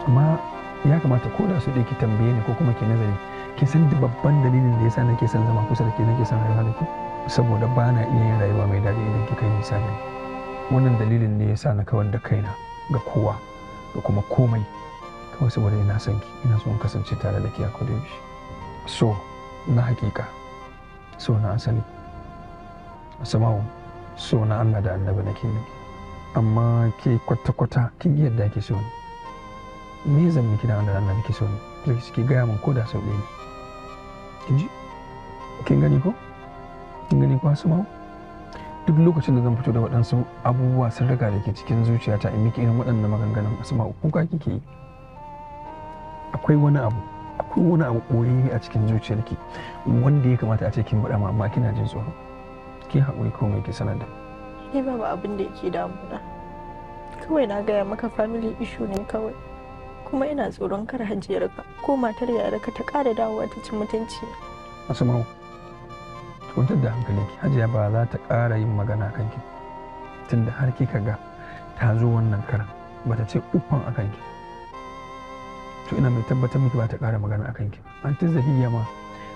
Amma ya kamata ko da su ɗaya ki tambaye ni ko kuma ki nazari. Ki san da babban dalilin da yasa nake son zama kusa da ke, nake son rayuwa da ke, saboda ba na iya yin rayuwa mai daɗi idan kika yi nisa da ni. Wannan dalilin ne yasa na kawar da kaina ga kowa da kuma komai, kawai saboda ina son ki, ina son kasance tare da ke a koda yaushe. So na hakika, so na asali, Asma'u, so na Allah da Annabi nake miki. Amma ke kwata-kwata kin yadda ke so ni. Me zan miki da Allah da Annabi ke so ni? Please ki gaya min ko da sau ɗaya ne. Kin ji? Kin gani ko? Kin gani ko, Asma'u? Duk lokacin da zan fito da waɗansu abubuwa sirrika da ke cikin zuciyata in miki irin waɗannan maganganun, Asma'u, kuka kike yi. Akwai wani abu, akwai wani abu ɓoyayye a cikin zuciyarki wanda ya kamata a ce kin faɗa ma, amma kina jin tsoro. Ki haƙuri, komai ki sanar da ni. Ni babu abin da yake damuna. Kawai na gaya maka family issue ne kawai. Kuma ina tsoron kar hajiyarka ko matar yayarka ta ƙara dawowa ta ci mutunci. Asma'u, ki kwantar da hankalinki. Hajiya ba za ta ƙara yin magana kan ki. Tunda har kika ga ta zo wannan karan ba ta ce uffan a kanki. To ina mai tabbatar miki ba ta ƙara magana a kanki. Anti Zahiya ma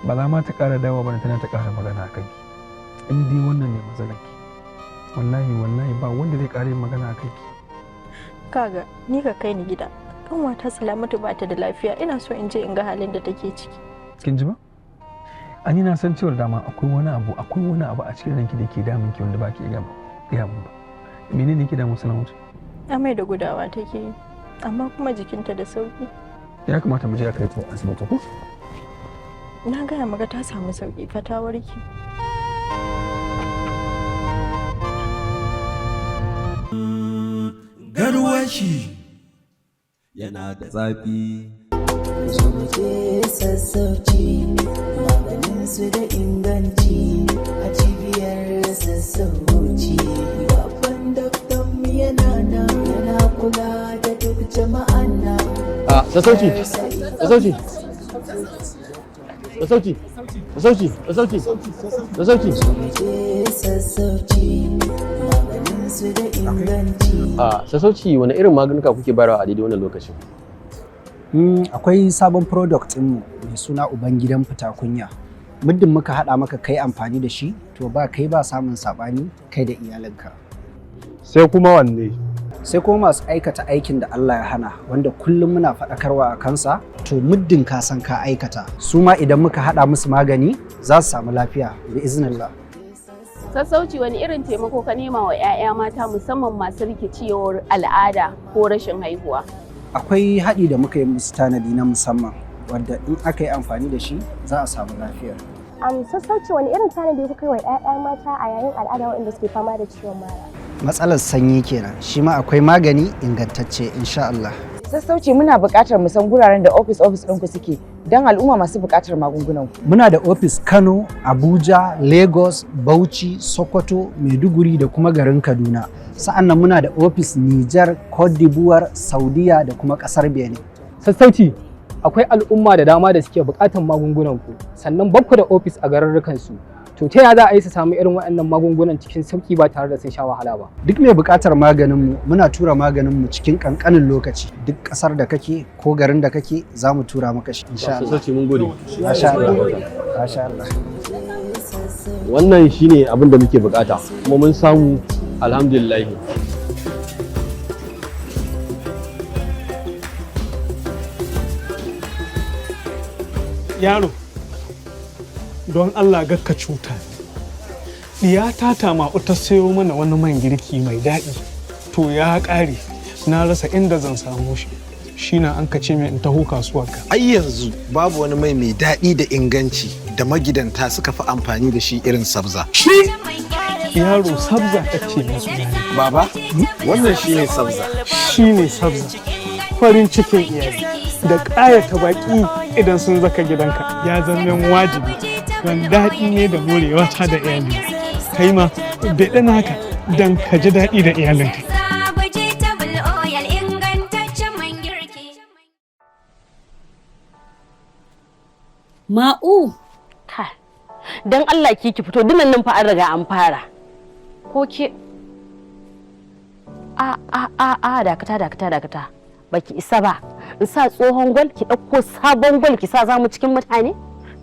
ba za ma ta ƙara dawowa ba tana ta ƙara magana a kanki. In dai wannan ne matsalarki, wallahi wallahi ba wanda zai ƙara yin magana a kanki. Kaga, ni ka kai ni gida. Ƙanwata Salamatu ba ta da lafiya, ina so in je in ga halin da take ciki. Kin ji ba? Ani na san cewar dama akwai wani abu, akwai wani abu a cikin ranki da ke damun ki wanda ba ki iya gaya min ba. Menene ke damun Salamatu? Amai da gudawa take yi, amma kuma jikinta da sauki. Ya kamata mu je a kai ta asibiti ko? Na gaya maka ta samu sauki fa, ta warke. Garwashi yana da zafi. Zo mu je sassauci, maganin su da inganci a cibiyar sassauci. Babban daktan mu yana nan, yana kula da duk jama'an nan. A sassauci, sassauci, sassauci, sassauci, sassauci, sassauci. Zo mu je sassauci, maganin su da inganci. A sassauci, wani irin maganuka kuke bayarwa a daidai wannan lokacin? Akwai sabon product ɗinmu mai suna Ubangidan Fita Kunya. Muddin muka haɗa maka kai amfani da shi, to ba kai ba samun saɓani kai da iyalinka. Sai kuma wanne? Sai kuma masu aikata aikin da Allah ya hana, wanda kullum muna faɗakarwa a kansa, to muddin ka san ka aikata, su ma idan muka haɗa musu magani za su samu lafiya bi iznillah. Sassauci, wani irin taimako ka nema wa 'ya'ya mata, musamman masu rikicewar al'ada ko rashin haihuwa? Akwai haɗi da muka yi musu tanadi na musamman, wadda in aka yi amfani da shi za a samu lafiya. Sassauci, wani irin tanadi kuka yi wa 'ya'ya mata a yayin al'ada waɗanda suke fama da ciwon mara? Matsalar sanyi kenan, shi ma akwai magani ingantacce, insha Allah. Sassauci, muna buƙatar mu san guraren da office office ɗinku suke don al'umma masu buƙatar magungunan ku. Muna da ofis Kano, Abuja, Lagos, Bauchi, Sokoto, Maiduguri da kuma garin Kaduna. Sa'an nan muna da ofis Nijar, Cote d'Ivoire, Saudiya da kuma ƙasar Benin. Sassauci, akwai al'umma da dama da suke buƙatar magungunan ku, sannan bakku da ofis a garurrukan su. To, ta ya za a yi su samu irin waɗannan magungunan cikin sauƙi ba tare da sun sha wahala ba? Duk mai buƙatar maganinmu, muna tura maganinmu cikin ƙanƙanin lokaci. Duk ƙasar da kake ko garin da kake, za mu tura maka shi, insha Allah. Sassauci, mun gode. Masha Allah. Masha Allah. Wannan shine abin da muke bukata kuma mun samu, alhamdulillah. Yaro, don Allah ka cuta diyata ta ma'u ta sayo mana wani man girki mai daɗi, to ya ƙare, na rasa inda zan samu shi. Shi na an ce mai in taho kasuwar ka. Ai yanzu babu wani mai mai daɗi da inganci da magidanta suka fi amfani da shi irin Sabza. Shi yaro, Sabza ta ce masu. Baba, wannan shi ne Sabza. Shi ne Sabza, farin cikin iyali da ƙayata baƙi idan sun zaka gidanka ya zama wajibi, don daɗi ne da morewa ta da iyali. Kai ma daɗe naka don ka ji daɗi da iyalinka. Vegetable oil, ingantaccen man girki. Ma'u, ka, don Allah ki fito, dinan nan fa an riga an fara. Ko ke? A a a a, dakata, dakata, dakata. Baki isa ba. In sa tsohon gwal, ki ɗauko sabon gwal ki sa, za mu cikin mutane?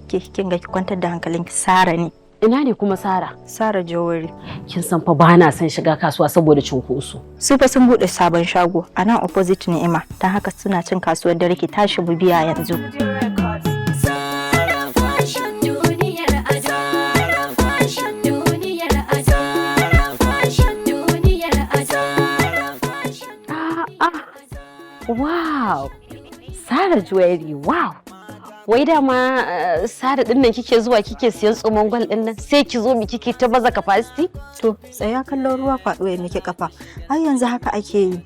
Ke, kin ga, ki kwantar da hankalinki, Sara ne. Ina ne kuma Sara? Sara Jewelry. Kin san fa ba na son shiga kasuwa saboda cunkoso. Su fa sun bude sabon shago a nan opposite Ni'ima, don haka suna cin kasuwar dare. Ki tashi mu biya yanzu. Zara Fashion, duniyar ado. Zara Fashion, duniyar ado. Zara Fashion, duniyar ado. Zara Fashion. Ah, ah. Wow. Sara Jewelry, wow. Wai dama Sara din nan kike zuwa kike siyan tsumon gwal din nan, sai ki zo mi kike ta baza capacity? To, tsaya kallon ruwa faɗo ya miki kafa. Ai yanzu haka ake yi.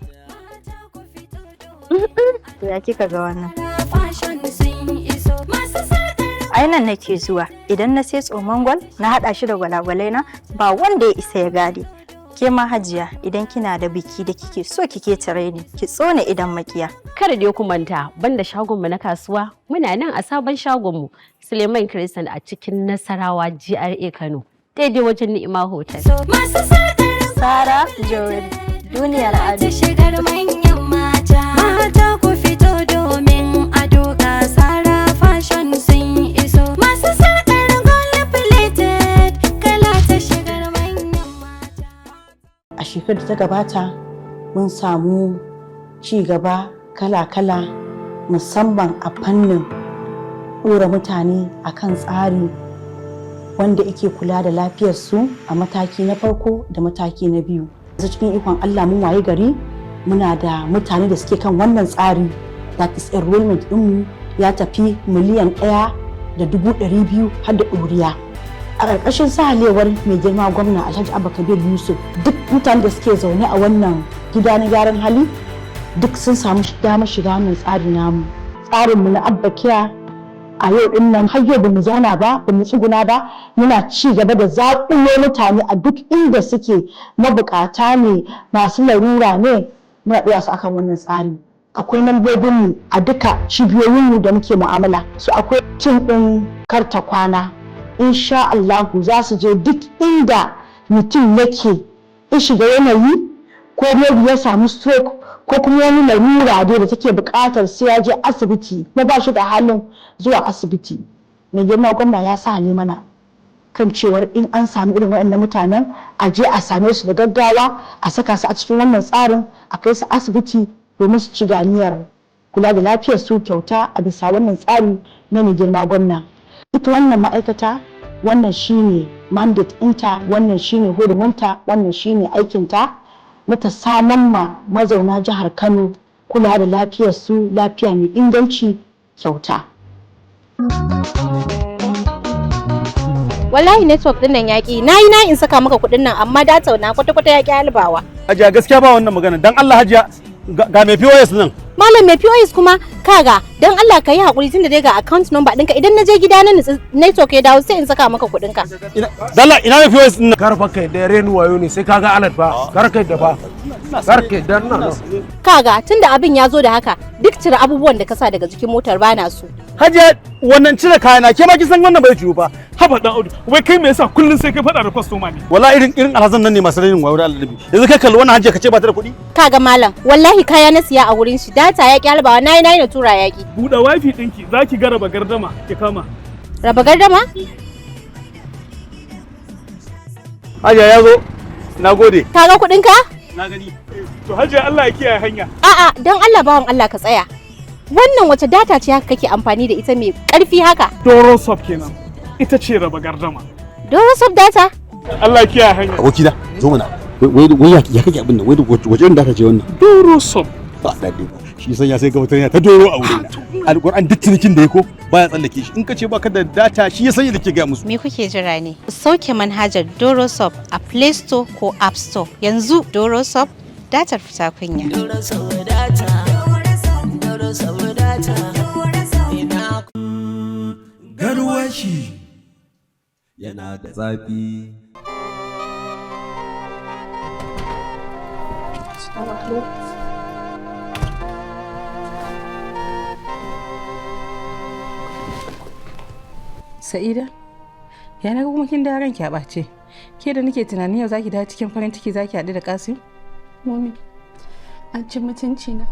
To, ya kika ga wannan? Fashion sun iso. Masu sarƙar Ai nan nake zuwa. Idan na sai tsoman gwal, na haɗa shi da gwalagwalai na, ba wanda ya isa ya gade. Ke ma hajiya, idan kina da biki da kike so kike tare ni, ki tsone idan makiya. Kada dai ku manta, banda shagonmu na kasuwa, muna nan a sabon shagonmu Suleiman Crescent a cikin Nasarawa GRA Kano, daidai wajen Ni'ima Hotel. Masu sarƙar Sara Jewelry, duniyar ta ado. Shigar manyan mata. Mata ku fito domin ado, ga Sara Fashion sun iso. Masu sarƙar gold plated, kala ta shigar manyan. A shekarar da ta gabata mun samu ci gaba kala-kala, musamman a fannin ɗora mutane a kan tsari wanda yake kula da lafiyarsu a mataki na farko da mataki na biyu. Yanzu cikin ikon Allah mun waye gari muna da mutane da suke kan wannan tsari, that is enrollment ɗinmu ya tafi 1,200,000 har da ɗoriya. A ƙarƙashin sahalewar mai girma gwamna Alhaji Abba Kabir Yusuf, duk mutanen da suke zaune a wannan gida na gyaran hali duk sun samu damar shiga wannan tsari namu, tsarinmu na Abba Care. A yau din nan, har yau bamu zauna ba, bamu tsuguna ba, muna ci gaba da zaƙulo mutane a duk inda suke, mabukata ne, masu larura ne, muna ɗora su akan wannan tsari. Akwai membobinmu a duka cibiyoyinmu da muke mu'amala su, akwai team ɗin karta kwana, insha Allahu za su je duk inda mutum yake ya shiga yanayi, ko maybe ya samu stroke, ko kuma wani larura dai da take buƙatar sai ya je asibiti kuma ba shi da halin zuwa asibiti. Mai girma gwamna ya sa ne mana Kan cewar in an sami irin waɗannan mutanen, a je a same su da gaggawa, a saka su a cikin wannan tsarin, a kai su asibiti domin su ci ganiyar kula da lafiyar su kyauta a bisa wannan tsari na mai girma gwamna. Ita wannan ma'aikata, wannan shine mandate ɗinta, wannan shine hurumunta, wannan shine aikinta na ta samar ma mazauna jihar Kano kula da lafiyar su, lafiya mai inganci, kyauta. Wallahi network din nan yaki nayi na in saka maka kuɗin nan, amma data na kwata kwata yaki halbawa. Hajiya, gaskiya ba wannan magana. Dan Allah hajiya, ga mai POS nan. Malam mai POS kuma, kaga, dan Allah ka yi hakuri, tunda dai ga account number ɗinka, idan na je gida na nutsu network ya dawo, sai in saka maka kuɗin ka. Dalla ina mai POS din nan? Kar fa kai da renu wayo ne, sai kaga alert fa. Kar kai da fa. Kar kai da nan. Kaga, tunda abin ya zo da haka, duk cire abubuwan da ka sa daga jikin motar, bana so. Hajiya, wannan cire kayana, ke ma kin san wannan bai ciwu fa. Haba dan Audu, wai kai me yasa kullun sai kai faɗa da kwastoma ne? Wallahi irin alhazan nan ne masu rainin wayo da Allah. Yanzu kai kalli wannan, hajiya, kace ba ta da kuɗi. Kaga malam, wallahi kaya na siya a wurin shi, data ya ki halbawa, nayi nayi na tura yaki. Buɗe wifi ɗinki, zaki ga raba gardama ki kama. Raba gardama? Hajiya, ya zo. Nagode. Kaga kuɗin ka? Na gani. To hajiya, Allah ya kiyaye hanya. A'a, dan Allah bawan Allah ka tsaya. Wannan wace data ce haka kake amfani da ita mai karfi haka? Doro Soft kenan. Ita ce raba gardama. Doro Soft data? Allah ya kiyaye hanya. Abokina, zo mana. Wai wai ya kake abin nan? Wai wace irin data ce wannan? Doro Soft. Ba daɗi ba. Shi sanya sai ga mutum yana ta doro a wurin. Alƙur'an duk cinikin da ya ko baya tsallake shi. In ka ce baka da data, shi ya sanya da ke gaya musu. Me kuke jira ne? Sauke manhajar Doro Soft a Play Store ko App Store. Yanzu Doro Soft, datar fita kunya. Doro Soft data. Doro Soft data. Garwashi yana da zafi. Sa'ida, ya naga kuma kin dawo ranki a ɓace. Ke da nake tunanin yau zaki dawo cikin farin ciki, zaki haɗu da Kasim? Mummy, an ci mutunci na,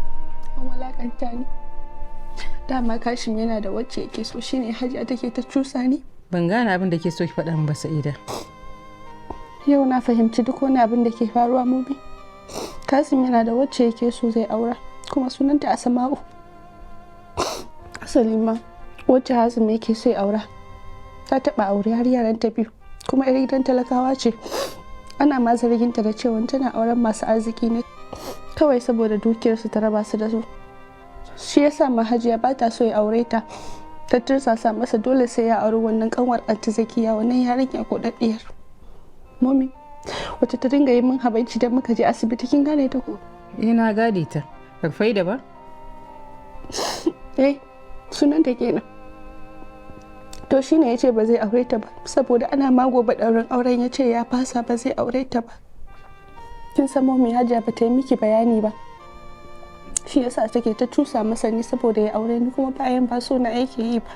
an walakanta ni. Dama Kashim yana da wacce yake so, shine Hajiya take ta cusa ni. Ban gane abin da ke so ki faɗa min ba, Sa'ida. Yau na fahimci duk wani abin da ke faruwa, Mummy. Kasim yana da wacce yake so zai aura, kuma sunanta Asma'u. Asali ma, wacce Hazim yake so ya aura, ta taɓa aure har yaranta biyu, kuma 'yar gidan talakawa ce. Ana ma zarginta da cewa tana auren masu arziki ne kawai saboda dukiyarsu ta raba su da su. Shi yasa ma Hajiya ba ta so ya aure ta. Ta tursasa masa dole sai ya auri wannan kanwar Anti Zakiya, wannan yarinya kodaddiyar. Mummy, wacce ta dinga yi min habaici da muka je asibiti, kin gane ta ko? Eh, na gane ta. Rufai da ba? Eh, sunan ta kenan. To shine yace ba zai aure ta ba, saboda ana ma gobe ɗaurin auren yace ya fasa, ba zai aure ta ba. Kin san Mummy, Hajiya ba ta yi miki bayani ba. Shi yasa take ta cusa masa ni saboda ya aure ni, kuma bayan ba so na aiki yi ba.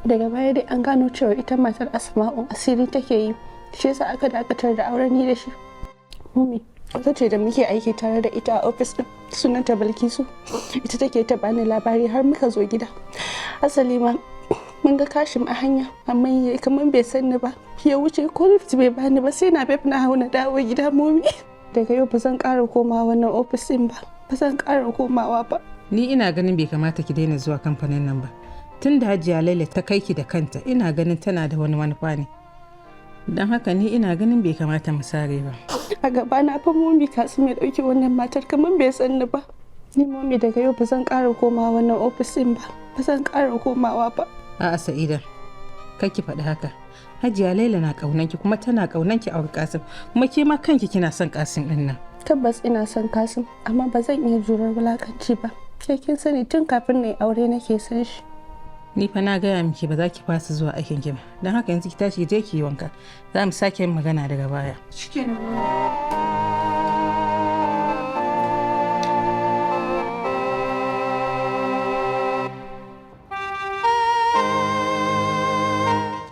Daga baya dai an gano cewa ita matar Asma'u asiri take yi, shi yasa aka dakatar da auren ni da shi. Mummy, wata ce da muke aiki tare da ita a ofis din, sunanta Bilkisu, ita take ta bani labari har muka zo gida. Asali ma mun ga Kashim a hanya, amma ya kamar bai san ni ba ya wuce, ko lift bai bani ba, sai na bef na hau na dawo gida. Mummy, daga yau ba zan ƙara komawa wannan ofis din ba, ba zan ƙara komawa ba. Ni ina ganin bai kamata ki daina zuwa kamfanin nan ba. Tun da Hajiya Laila ta kai ki da kanta, ina ganin tana da wani manufa ne. Don haka ni ina ganin bai kamata mu sare ba. A gaba na fa Mummy Kasim ya ɗauki wannan matar kamar bai san ni ba. Ni Mummy, daga yau ba zan ƙara komawa wannan ofis din ba, ba zan ƙara komawa ba. A'a Sa'ida, kar ki faɗi haka. Hajiya Laila na ƙaunanki, kuma tana ƙaunanki a Kasim, kuma ke ma kanki kina son Kasim ɗin nan. Tabbas ina son Kasim, amma ba zan iya jurar wulakanci ba. Ke kin sani tun kafin na yi aure nake son shi. Ni fa na gaya miki ba za ki fasa zuwa aikin ki ba. Don haka yanzu ki tashi ki je ki yi wanka. Za mu sake yin magana daga baya. Shikenan.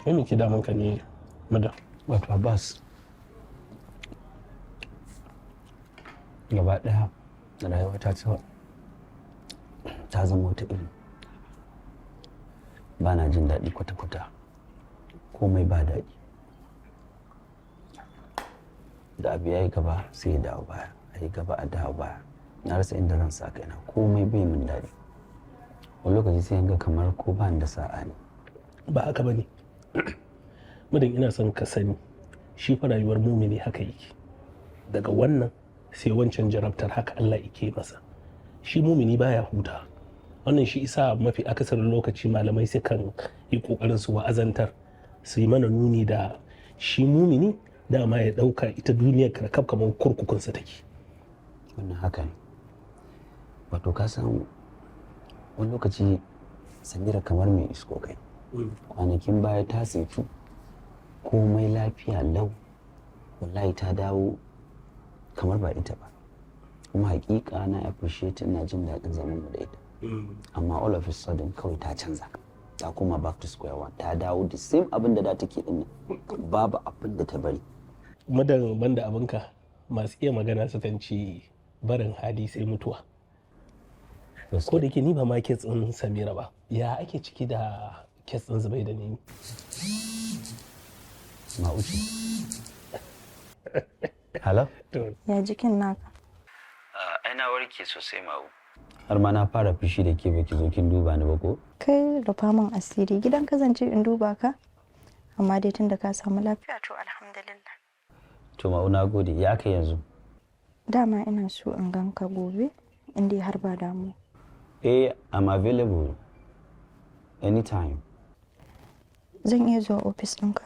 Kai me ke damun ka ne, madam? Wato Abbas, gaba ɗaya rayuwata ta zama wata iri. Ba na jin daɗi kwata-kwata. Komai ba daɗi. Da abu ya yi gaba sai ya dawo baya, a yi gaba a dawo baya. Na rasa inda zan sa kaina, komai bai min daɗi. Wani lokaci sai ga kamar ko ba ni da sa'a ne. Ba haka bane. Mudan, ina son ka sani, shi fa rayuwar mumini haka yake. Daga wannan sai wancan jarabtar, haka Allah yake masa. Shi mumini baya huta. Wannan shi isa mafi akasarin lokaci malamai sukan yi kokarin su wa'azantar, su yi mana nuni da shi mumini dama ya dauka ita duniyar karkab kamar kurkukunsa take. Wannan haka ne. Wato ka san wani lokaci Samira kamar mai isko kai. Kwanakin baya ta saitu, komai lafiya lau, wallahi ta dawo kamar ba ita ba. Kuma hakika na appreciate, ina jin daɗin zaman mu da ita, amma all of a sudden kawai ta canza, ta koma back to square one, ta dawo the same abin da da take din nan, babu abin da ta bari. Madan, banda abinka, masu iya magana sukan ce barin hali sai mutuwa. Ko da ke ni ba ma case ɗin Samira ba, ya ake ciki da case ɗin Zubai da ni? Ma'uci, hello. Ya jikin naka? Ai na warke sosai, Ma'u. Har ma na fara fushi da ke, baki zo kin duba ni ba ko? Kai, rufa min asiri, gidan ka zance in duba ka? Amma dai tunda ka samu lafiya, to alhamdulillah. To Ma'u, na gode. Ya kai yanzu? Dama ina so in ganka gobe, in dai har ba damu. Eh, I'm available anytime. Zan iya zuwa ofis ɗinka?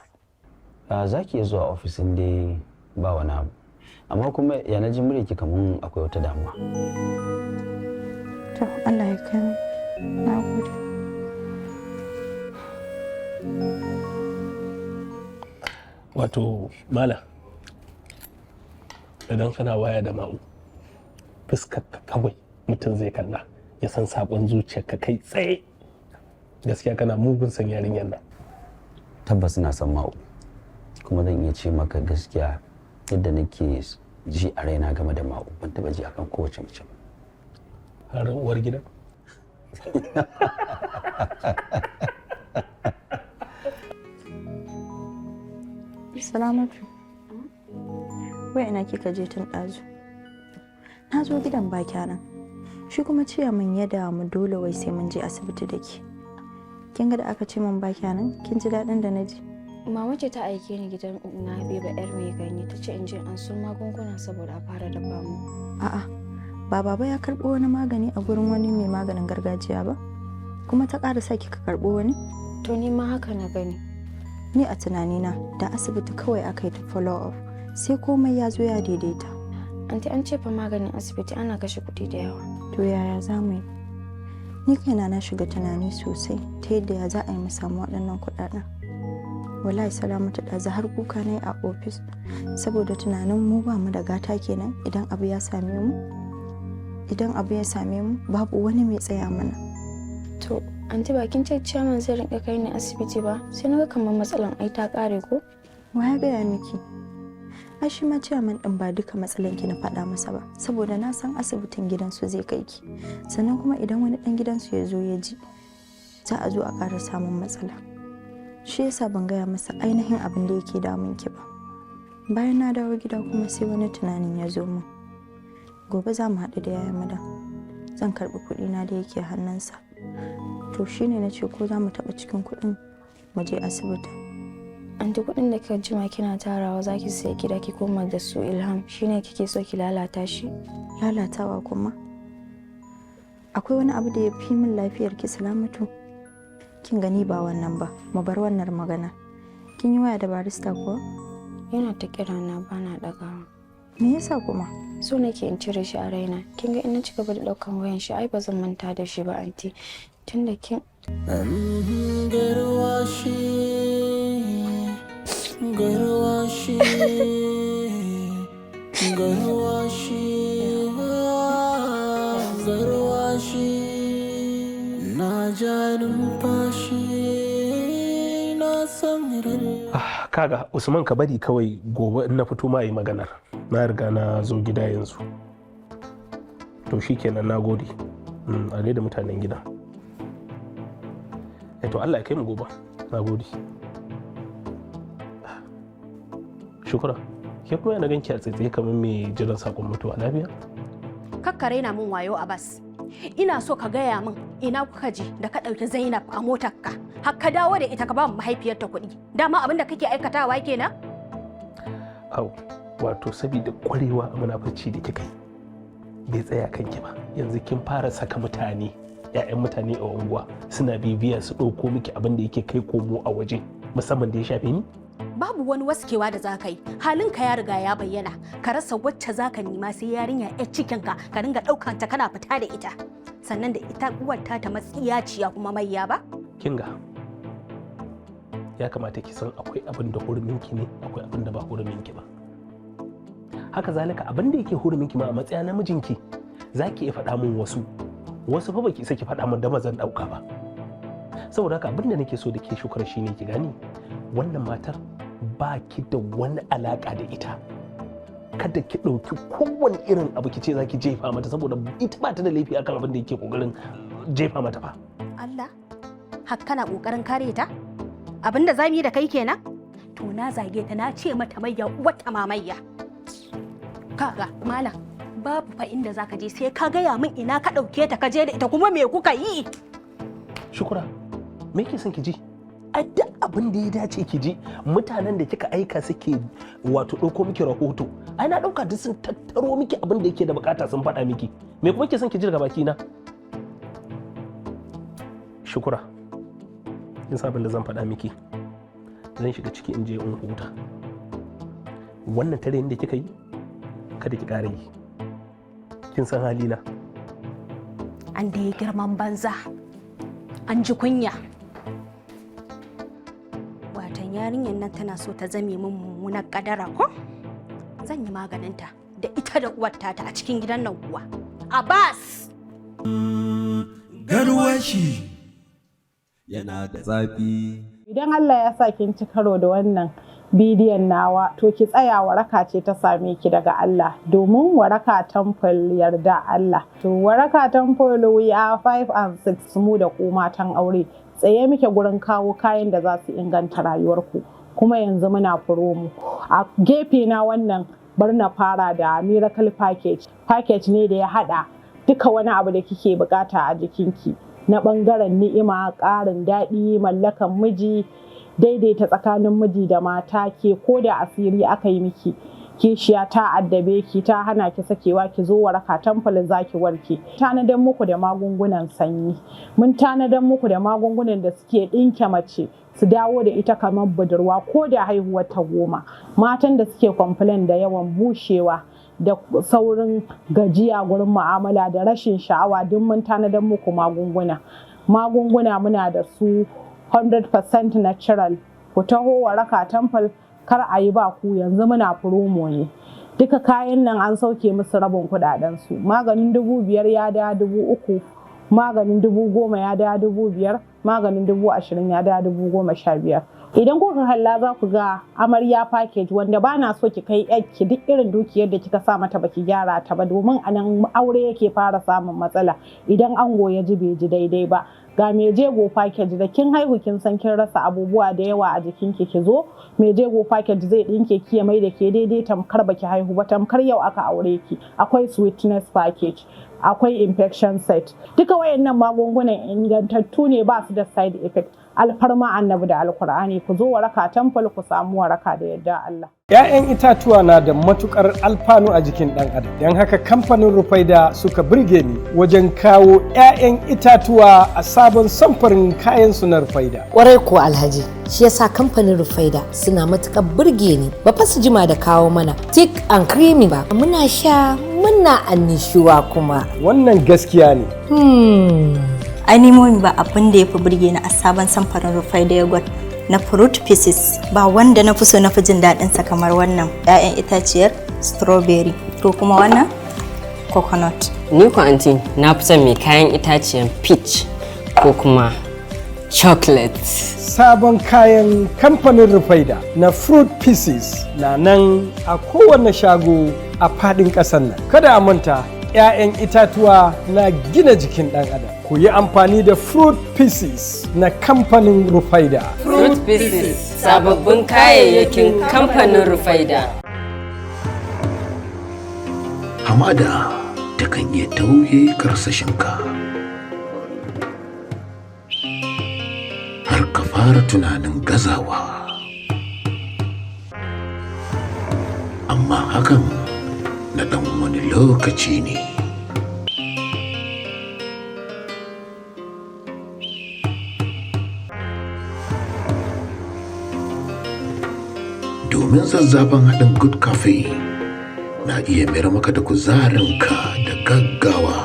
Za ki iya zuwa ofis in dai ba wani abu. Amma kuma ya na ji muryarki kaman akwai wata damuwa? To Allah ya kai mu. Na gode. Wato mala, idan kana waya da Ma'u, fuskar ka kawai mutum zai kalla ya san saƙon zuciyarka kai tsaye. Gaskiya kana mugun san yarinyar nan. Tabbas ina son Ma'u, kuma zan iya ce maka gaskiya, yadda nake ji a raina game da Ma'u, ban taba ji akan kowace mace ba. Har uwar gida? Salamatu. Wai ina kika je tun ɗazu? Na zo gidan ba nan. Shi kuma ciyaman ya damu, dole wai sai mun je asibiti da ke. Kin ga da aka ce min ba nan, kin ji daɗin da na ji. Mama ce ta aike ni gidan na Habiba yar mai ganye, ta ce in je an so magunguna saboda a fara dafa mu. A'a, ba baba ya karɓo wani magani a gurin wani mai maganin gargajiya ba? Kuma ta ƙara sa kika karɓo wani? To ni ma haka na gani. Ni a tunanina da asibiti kawai aka yi ta follow up, sai komai ya zo ya daidaita. Anti, an ce fa maganin asibiti ana kashe kuɗi da yawa. To yaya za mu yi? Ni kaina na shiga tunani sosai ta yadda ya za a yi mu samu waɗannan kuɗaɗen. Wallahi Salamatu, ɗazu har kuka na yi a ofis saboda tunanin mu ba mu da gata kenan idan abu ya same mu. Idan abu ya same mu, babu wani mai tsaya mana. To anti, bakin ce ciyaman zai rinka kai ni asibiti ba, sai na ga kamar matsalan ai ta kare ko? Wa ya gaya miki? Ai shi ma ciyaman din ba duka matsalan ki na faɗa masa ba, saboda na san asibitin gidansu zai kai ki. Sannan kuma idan wani ɗan gidansu ya zo ya ji, za a zo a ƙara samun matsala. Shi yasa ban gaya masa ainihin abin da yake damun ki ba. Bayan na dawo gida kuma sai wani tunanin ya zo min. Gobe za mu haɗu da yaya Madan. Zan karɓi kuɗina da yake hannunsa. To shine na ce ko za mu taɓa cikin kuɗin mu je asibiti. Anti, kuɗin da kika jima kina tarawa za ki siya gida ki koma da su Ilham, shine kike so ki lalata shi? Lalatawa kuma? Akwai wani abu da ya fi min lafiyar ki, Salamatu? Kin gani, ba wannan ba, mu bar wannan magana. Kin yi waya da barista kuwa? Yana ta kira na, bana ɗagawa. Me yasa kuma? So nake in cire shi a raina. Kin ga in na ci gaba da ɗaukan wayan shi, ai ba zan manta da shi ba, anti. Tunda kin Garwashi, garwashi, garwashi, garwashi. Na ja numfashi, na san Kaga Usman, ka bari kawai gobe in na fito ma yi maganar. Na riga na zo gida yanzu. To shikenan, na gode. A gaida mutanen gida. To Allah ya kai mu gobe. Na gode. Shukura, ke kuma yana ganki a tsaitsaye kamar mai jiran sakon mutuwa, lafiya? Kakka raina min wayo, Abbas. Ina so ka gaya min ina kuka je da ka ɗauki Zainab a motarka har ka dawo da ita ka ba mahaifiyarta kuɗi. Dama abin da kake aikatawa kenan? Au, wato saboda kwarewa a munafurci da kika yi bai tsaya kanki ba, yanzu kin fara saka mutane, 'ya'yan mutane a unguwa, suna bibiya su ɗauko miki abin da yake kai komo a waje, musamman da ya shafe ni. Babu wani waskewa da za ka yi, halinka ya riga ya bayyana. Ka rasa wacce za ka nema sai yarinya 'yar cikinka, ka ringa ɗaukanta kana fita da ita, sannan da ita uwar ta ta matsiyaciya kuma mayya ba. Kinga, ya kamata ki san akwai abin da huruminki ne, akwai abin da ba huruminki ba. Haka zalika abin da yake huruminki ma, a matsayin namijinki za ki iya faɗa min wasu, wasu fa baki isa ki faɗa min da mazan ɗauka ba. Saboda haka abin da nake so da ke, Shukura, shine ki gani wannan matar ba ki da wani alaka da ita. Kada ki ɗauki kowane irin abu ki ce za ki jefa mata, saboda ita ba ta da laifi akan abin da yake ƙoƙarin jefa mata ba. Allah, har kana ƙoƙarin kare ta? Abin da za mu yi da kai kenan? To na zage ta, na ce mata mayya, wata mamayya. Kaga malam, babu fa inda zaka je sai ka gaya min ina ka ɗauke ta ka je da ita, kuma me kuka yi? Shukura, me ke son ki ji? Ai duk abin da ya dace ki ji, mutanen da kika aika suke wato ɗauko miki rahoto, ai na ɗauka duk sun tattaro miki abin da yake da bukata, sun faɗa miki. Me kuma ke son ki ji daga baki na? Shukura, kin san abin da zan faɗa miki? Zan shiga ciki in je in huta. Wannan tare da kika yi, kada ki ƙara yi. Kin san halina. An da ya girman banza, an ji kunya. Watan yarinyar nan tana so ta zame min mummunar kadara ko? Zan yi maganinta da ita da uwar tata a cikin gidan nan kuwa. Abbas! Garwashi yana da zafi. Idan Allah ya sa kin ci karo da wannan bidiyon nawa, to ki tsaya, waraka ce ta same ki daga Allah, domin Waraka Temple yarda Allah. To Waraka Temple, we are 5 and 6. Mu da ku matan aure tsaye muke gurin kawo kayan da za su inganta rayuwarku. Kuma yanzu muna promo. A gefe na wannan, bar na fara da miracle package. Package ne da ya hada duka wani abu da kike bukata a jikinki na bangaren ni'ima, ƙarin daɗi, mallakan miji, daidaita tsakanin miji da mata, ke ko da asiri aka yi miki, kishiya ta addabe ki ta hana ki sakewa, ki zo Waraka Temple za ki warke. Tanadan muku da magungunan sanyi, mun tanadan muku da magungunan da suke ɗinke mace su dawo da ita kamar budurwa ko da haihuwar ta 10. Matan da suke complain da yawan bushewa da saurin gajiya gurin mu'amala da rashin sha'awa, duk mun tanadan muku magunguna. Magunguna muna da su 100% natural. Ku taho Waraka Temple, kar a yi ba ku. Yanzu muna promo ne, duka kayan nan an sauke musu rabin kudaden su. Maganin 5,000 ya da 3,000, maganin 10,000 ya da 5,000, maganin 20,000 ya da 15,000. Idan kuka kalla za ku ga amarya package, wanda ba na so ki kai ki duk irin dukiyar da kika sa mata baki gyara ta ba, domin a nan aure yake fara samun matsala idan ango ya ji bai ji daidai ba. Ga mai jego package, da kin haihu kin san kin rasa abubuwa da yawa a jikinki, ki zo, mai jego package zai dinke ki ya mai da ke daidai tamkar baki haihu ba, tamkar yau aka aure ki. Akwai sweetness package, akwai infection set. Duka wayannan magungunan ingantattu ne, ba su da side effect. Alfarma Annabi da Alkur'ani, ku zo Waraka Temple ku samu waraka da yadda Allah. 'Ya'yan itatuwa na da matukar alfanu a jikin ɗan adam, don haka kamfanin Rufaida suka burge ni wajen kawo 'ya'yan itatuwa a sabon samfurin kayan su na Rufaida. Kwarai ko Alhaji, shi yasa kamfanin Rufaida suna matukar burge ni. Ba fa su jima da kawo mana thick and creamy ba. Muna sha muna annishuwa kuma. Wannan gaskiya ne. Ai ni ba abin da ya fi burge ni a sabon samfarin Rufaida yogurt na fruit pieces, ba wanda na fi so na fi jin daɗin sa kamar wannan 'ya'yan itaciyar strawberry ko kuma wannan coconut. Ni ko anti, na fi son mai kayan itaciyan peach ko kuma chocolate. Sabon kayan kamfanin Rufaida na fruit pieces na nan a kowane shago a faɗin ƙasar nan. Kada a manta. 'Ya'yan itatuwa na gina jikin ɗan adam. Ku yi amfani da Fruit Pieces na kamfanin Rufaida. Fruit Pieces sababbin kayayyakin kamfanin Rufaida. Hamada takan iya tauye karsashinka har ka fara tunanin gazawa, amma hakan na ɗan wani lokaci ne. Domin zazzafan haɗin Good Cafe na iya mayar maka da kuzarinka da gaggawa.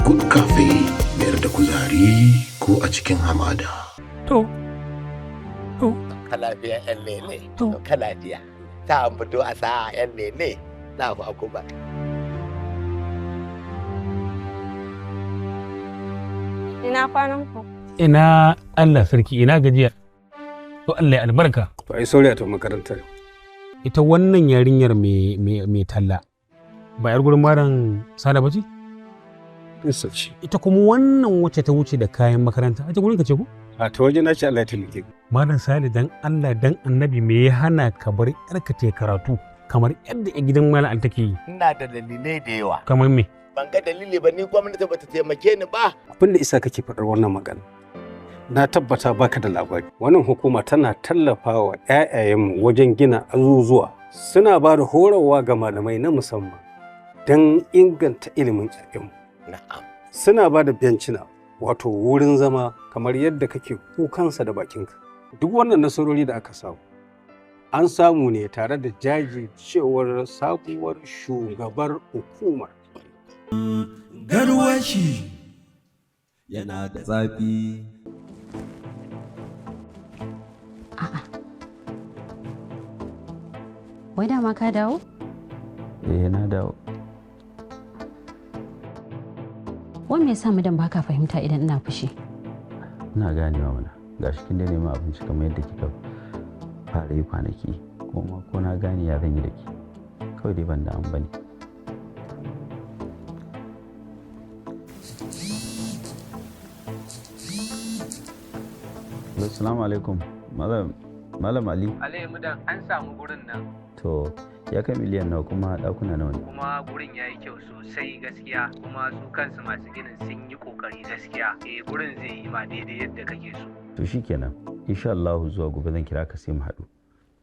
Good Cafe, mayar da kuzari ko a cikin hamada. To. Ka lafiya yan lele. Ka lafiya. Ta an fito a sa'a yan lele. Na ku akuba. Ina kwanan ku? Ina Allah sarki, ina gajiya. To, Allah ya albarka. To, ai sauri a tafi makarantar. Ita wannan yarinyar mai talla ba yar gurin maran Sada bace? Ita kuma wannan wacce ta wuce da kayan makaranta, ita gurin ka ce ko? A ta waje na ce, Allah ya taimake. Malam Sale, dan Allah dan Annabi, me ya hana ka bar yarka ta karatu kamar yadda yan gidan Malam Ali take yi? Ina da dalilai da yawa. Kamar me? Ban ga dalili ba, ni gwamnati bata taimake ni ba. Abin da isa kake faɗar wannan magana, na tabbata baka da labari. Wannan hukuma tana tallafawa 'ya'yayenmu wajen gina azuzuwa, suna ba da horarwa ga malamai na musamman don inganta ilimin 'ya'yanmu. Na'am. Suna ba da bencina, wato wurin zama, kamar yadda kake kukansa da bakinka. Duk wannan nasarori da aka samu, an samu ne tare da jajircewar sabuwar shugabar hukumar. Garwashi yana da zafi. Wai dama ka dawo? Eh, na dawo. Wai me yasa mudan baka fahimta idan ina fushi? Ina ganewa mana. Gashi kin dai neman abinci kamar yadda kika fara yi kwanaki. Kuma ko na gane, ya zan yi da ke? Kawai dai ban da an bane. Assalamu alaikum. Malam Ali. Ali Mudan, an samu gurin nan. To, ya kai miliyan nawa, kuma ɗakuna nawa ne? Kuma gurin ya yi kyau sosai gaskiya, kuma su kansu masu ginin sun yi kokari gaskiya. Eh, gurin zai yi ma daidai yadda kake so. To shikenan. Insha Allah zuwa gobe zan kira ka sai mu haɗu.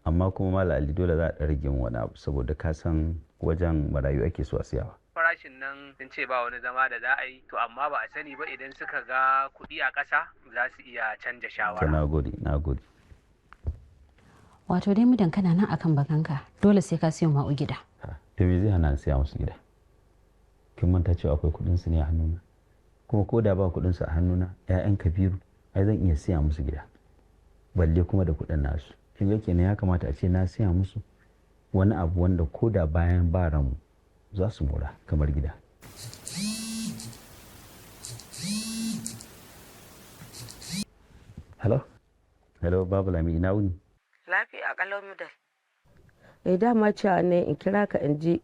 Amma kuma Malam Ali, dole za a ɗan rage min wani abu saboda ka san wajen marayu ake so a siyawa. Farashin nan sun ce ba wani zama da za a yi, to amma ba a sani ba, idan suka ga kuɗi a ƙasa za su iya canja To, shawara. na gode, na gode. Wato dai mudan kana nan akan bakanka, dole sai ka siyo ma'u gida. To, me zai hana in siya musu gida? Kin manta cewa akwai kuɗin su ne a hannuna? Kuma ko da ba kuɗin su a hannuna, 'ya'yan Kabiru ai zan iya siya musu gida. Balle kuma da kuɗin nasu. Kin ga kenan ya kamata a ce na siya musu wani abu wanda ko da bayan ba ranmu za su mora, kamar gida. Hello? Hello, Babu Lami, ina wuni? Lafiya kalau, Mudal. Eh, dama cewa ne in kira ka in ji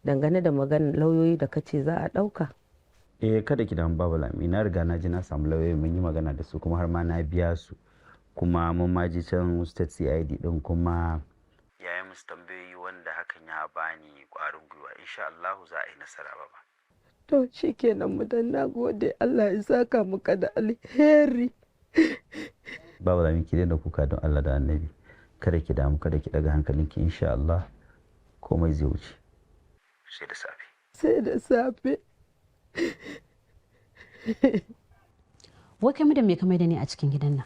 dangane da maganar lauyoyi da kace za a ɗauka. Eh, kada ki damu, Babu Lami, na riga na ji na samu lauyoyi, mun yi magana da su, kuma har ma na biya su, kuma mun ma ji can state CID din, kuma ya yi musu tambayoyi wanda hakan ya bani kwarin gwiwa, insha Allah za a yi nasara ba. To shikenan Mudan, na gode, Allah ya saka muka da alheri. Babu Lami, ki daina kuka don Allah da Annabi. Kada ki damu, kada ki daga hankalinki, insha Allah komai zai wuce. Sai da safe. Sai da safe. Wai kai mudan, me ka maida ni a cikin gidan nan?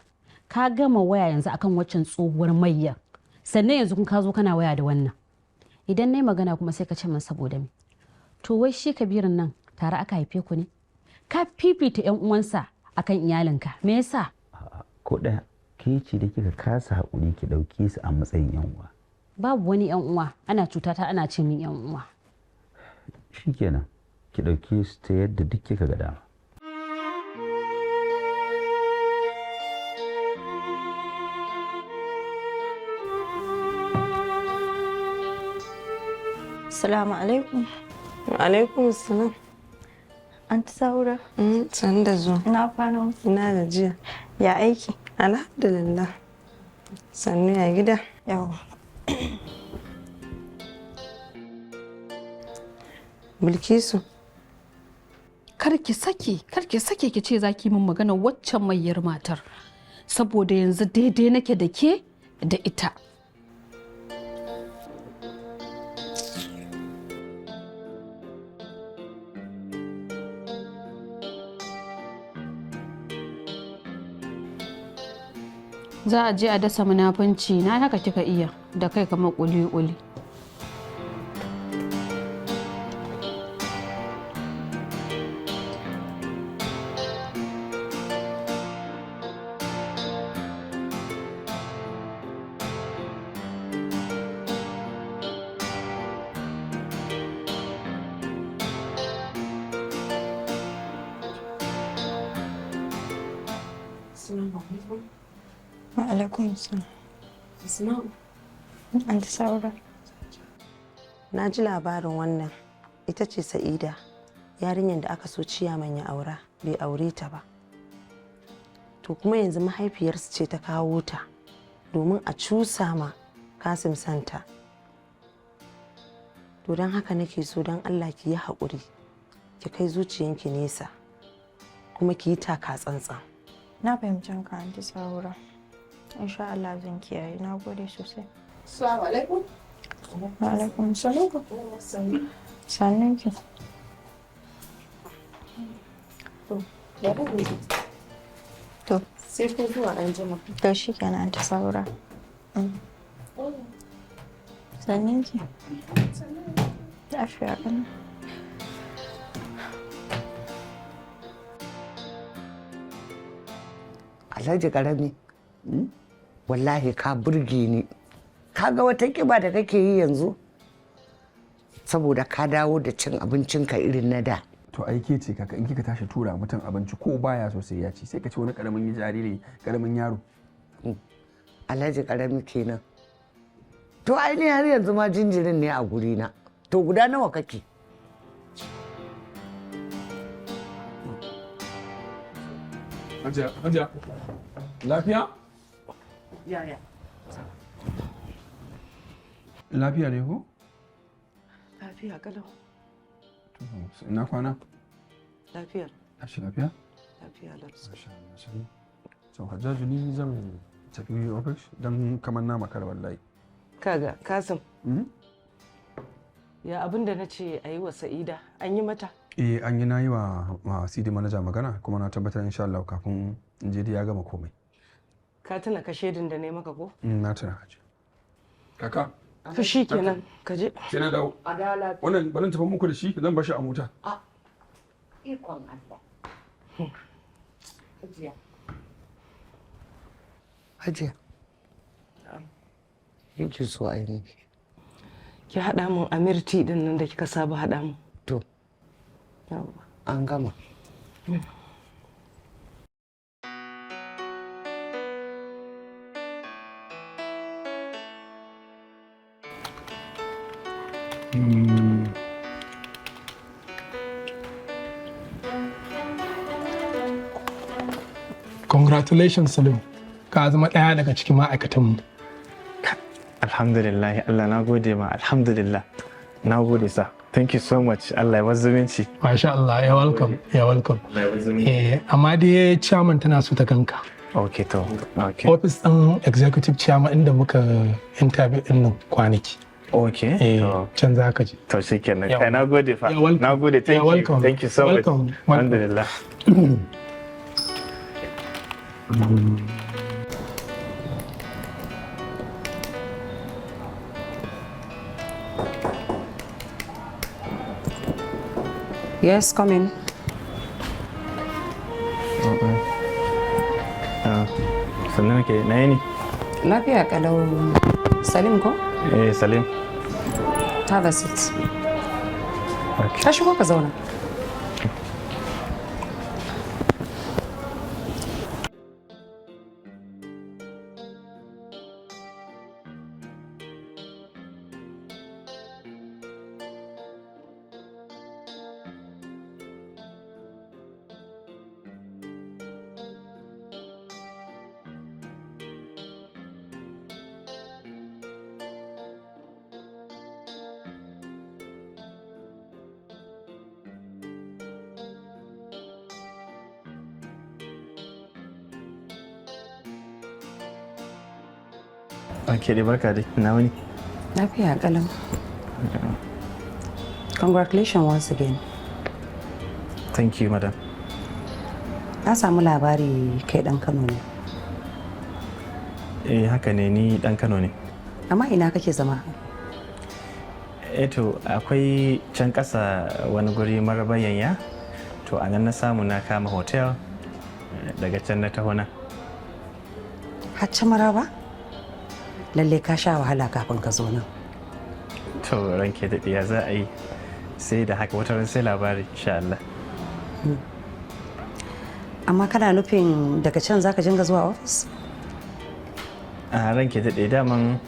Ka gama waya yanzu akan waccan tsohuwar mayya. Sannan yanzu kun ka zo kana waya da wannan. Idan na yi magana kuma sai ka ce min saboda me? To wai shi Kabirin nan tare aka haife ku ne? Ka fifita 'yan uwansa akan iyalinka. Me yasa? Ko ɗaya, ke ce da kika kasa haƙuri ki ɗauke su a matsayin yan uwa. Babu wani yan uwa, ana cutata ana ce min yan uwa. Shikenan, ki ɗauke su ta yadda duk kika ga dama. Assalamu alaikum. Wa alaikum salam. Anti Saura. Sanu da zuwa. Na kwana. Ina gajiya. Ya aiki? Alhamdulillah. Sannu, ya gida? Yawa. Bilkisu. Kar ki sake, kar ki sake ki ce za ki min magana waccan mayyar matar. Saboda yanzu daidai nake da ke da ita. Za a je a dasa munafunci na, haka kika iya da kai kamar kuli-kuli. Assalamu alaikum. Wa alaikum salam. Asma'u. Anti Saura. Na ji labarin wannan, ita ce Sa'ida, yarinyar da aka so ciyaman ya aura bai aure ta ba. To kuma yanzu mahaifiyarsu ce ta kawo ta domin a cusa ma Kasim santa. To don haka nake so, don Allah ki yi haƙuri, ki kai zuciyanki nesa, kuma ki yi taka tsantsan. Na fahimci ka, Anti Saura. Insha Allah zan kiyaye. Na gode sosai. Assalamu alaikum. Wa alaikum salam. Sannun ki. To. Sai ko zuwa an jima. To shikenan, Anti Saura. Sannun ki. Lafiya ƙalau. Alhaji Karami, wallahi ka burge ni. Ka ga wata kiba da kake yi yanzu? Saboda ka dawo da cin abincinka irin na da. To ai ke ce kaka, in kika tashi tura mutum abinci ko baya so sai ya ci, sai ka ci wani karamin jariri, karamin yaro. Alhaji Karami kenan. To ai ni har yanzu ma jinjirin ne a gurina. To guda nawa kake? Hajiya, Hajiya, lafiya? Yaya? Lafiya ne ko? Lafiya kalau. To, ina kwana? Lafiya. Tashi lafiya? Lafiya lau. So, Hajjaju, ni zan tafi ofis don kamar na makara wallahi. Kaga, Kasim. Ya abin da na ce a yi wa Sa'ida, an yi mata? Eh, an yi, na yi wa CD manager magana, kuma na tabbatar insha Allah kafin in je dai ya gama komai. Ka tuna ka shaidin da na yi maka ko? Na tuna, Hajji. Kaka. To shi kenan, ka je. Sai na dawo. A da lafiya. Wannan barin tafi muku da shi, zan bar shi a mota. Ikon Allah. Hajiya. Hajiya. Yake so a yi miki. Ki haɗa min Amir tea ɗin nan da kika saba haɗa min. To. An gama. Congratulations, Salim. Ka zama ɗaya daga cikin ma'aikatanmu. Alhamdulillah, Allah na gode ma, alhamdulillah. Na gode sa. Thank you so much. Allah ya zumunci. Masha Allah, you're welcome. You're welcome. Eh, amma dai chairman tana so ta ganka. Okay to. Okay. Office ɗin executive chairman inda muka interview ɗin nan kwanaki. Okay. Eh, can za ka je. To shikenan. Kai, na gode fa. Na gode. Thank you. Thank you so much. Welcome. Alhamdulillah. Yes, come in. Sannan ke na yi ne? Lafiya kalau, Salim ko? Eh, Salim. Have a seat. Ka shigo ka zauna. Ok, dai barka dai. Na wani. Lafiya kalam. Congratulations once again. Thank you, madam. Na samu labari kai dan Kano ne. Eh, haka ne, ni dan Kano ne. Amma ina kake zama? Eh to, akwai can ƙasa wani guri marabayanya. To, a nan na samu na kama hotel, daga can na taho nan. Hacci Maraba? Lalle ka sha wahala kafin ka zo nan. To, ranke daɗe, ya za a yi, sai da haka wata ran sai labari insha Allah. Amma kana nufin daga can zaka jinga zuwa ofis? A ranke daɗe, daman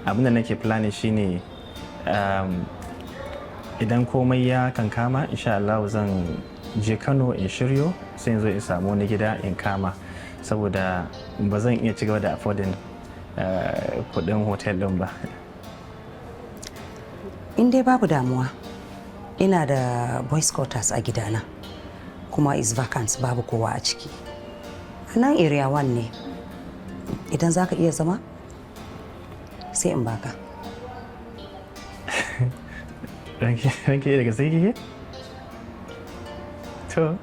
abin da nake planning shine idan komai ya kankama, insha Allah zan je Kano in shiryo, sai in zo in samu wani gida in kama, saboda ba zan iya ci gaba da affording kudin hotel din ba. In dai babu damuwa, ina da boys quarters a gidana, kuma is vacant, babu kowa a ciki. A nan area 1 ne. Idan za ka iya zama, sai in baka. Ranke daga sai kike? To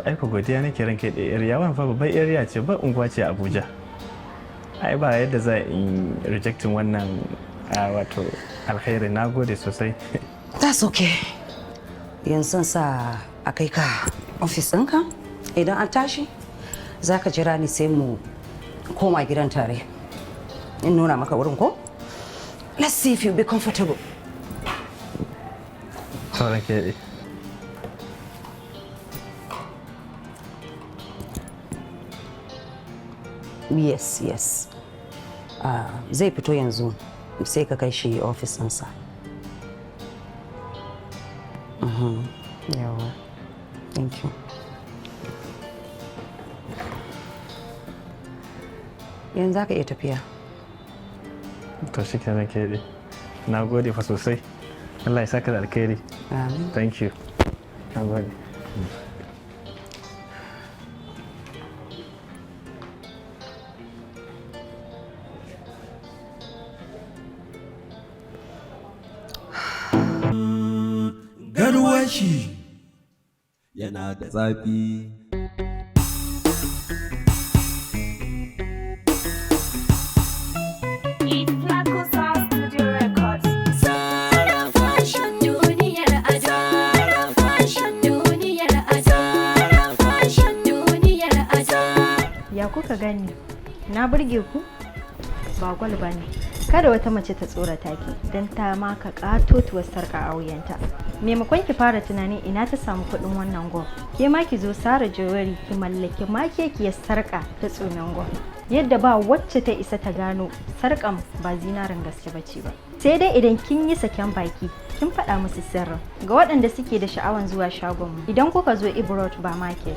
aiko godiya nake ranke da area 1 fa babbar area ce, ba unguwa ce a Abuja. Ai ba yadda za in rejecting wannan wato alkhairi, na gode sosai. That's okay. Yanzu sa a kai ka ofis ɗinka, idan an tashi za ka jira ni, sai mu koma gidan tare. In nuna maka wurin ko? Let's see if you'll be comfortable. Sauran ke. Yes. Zai fito yanzu, sai ka kai shi ofis ɗinsa. Yawa. Thank you. Yanzu za ka iya tafiya. To shi kenan ke, na gode fa sosai. Allah ya saka da alkhairi. Amin. Thank you. Na gode. Garwashi yana da zafi. Zara Fashion duniyar ado. Zara Fashion duniyar ado. Zara Fashion duniyar ado. Ya kuka gani? Na burge ku? Ba gwal ba ne. Kada wata mace ta tsorata ki don ta maka katotuwar sarka a wuyanta. Maimakon ki fara tunanin ina ta samu kuɗin wannan gwal, ke ma ki zo Sara Jewelry ki mallaki makekiyar sarka ta tsumin gwal. Yadda ba wacce ta isa ta gano sarkan ba zinarin gaske bace ba. Sai dai idan kin yi saken baki, kin faɗa musu sirrin. Ga waɗanda suke da sha'awan zuwa shagonmu, idan kuka zo Ibrot ba Market,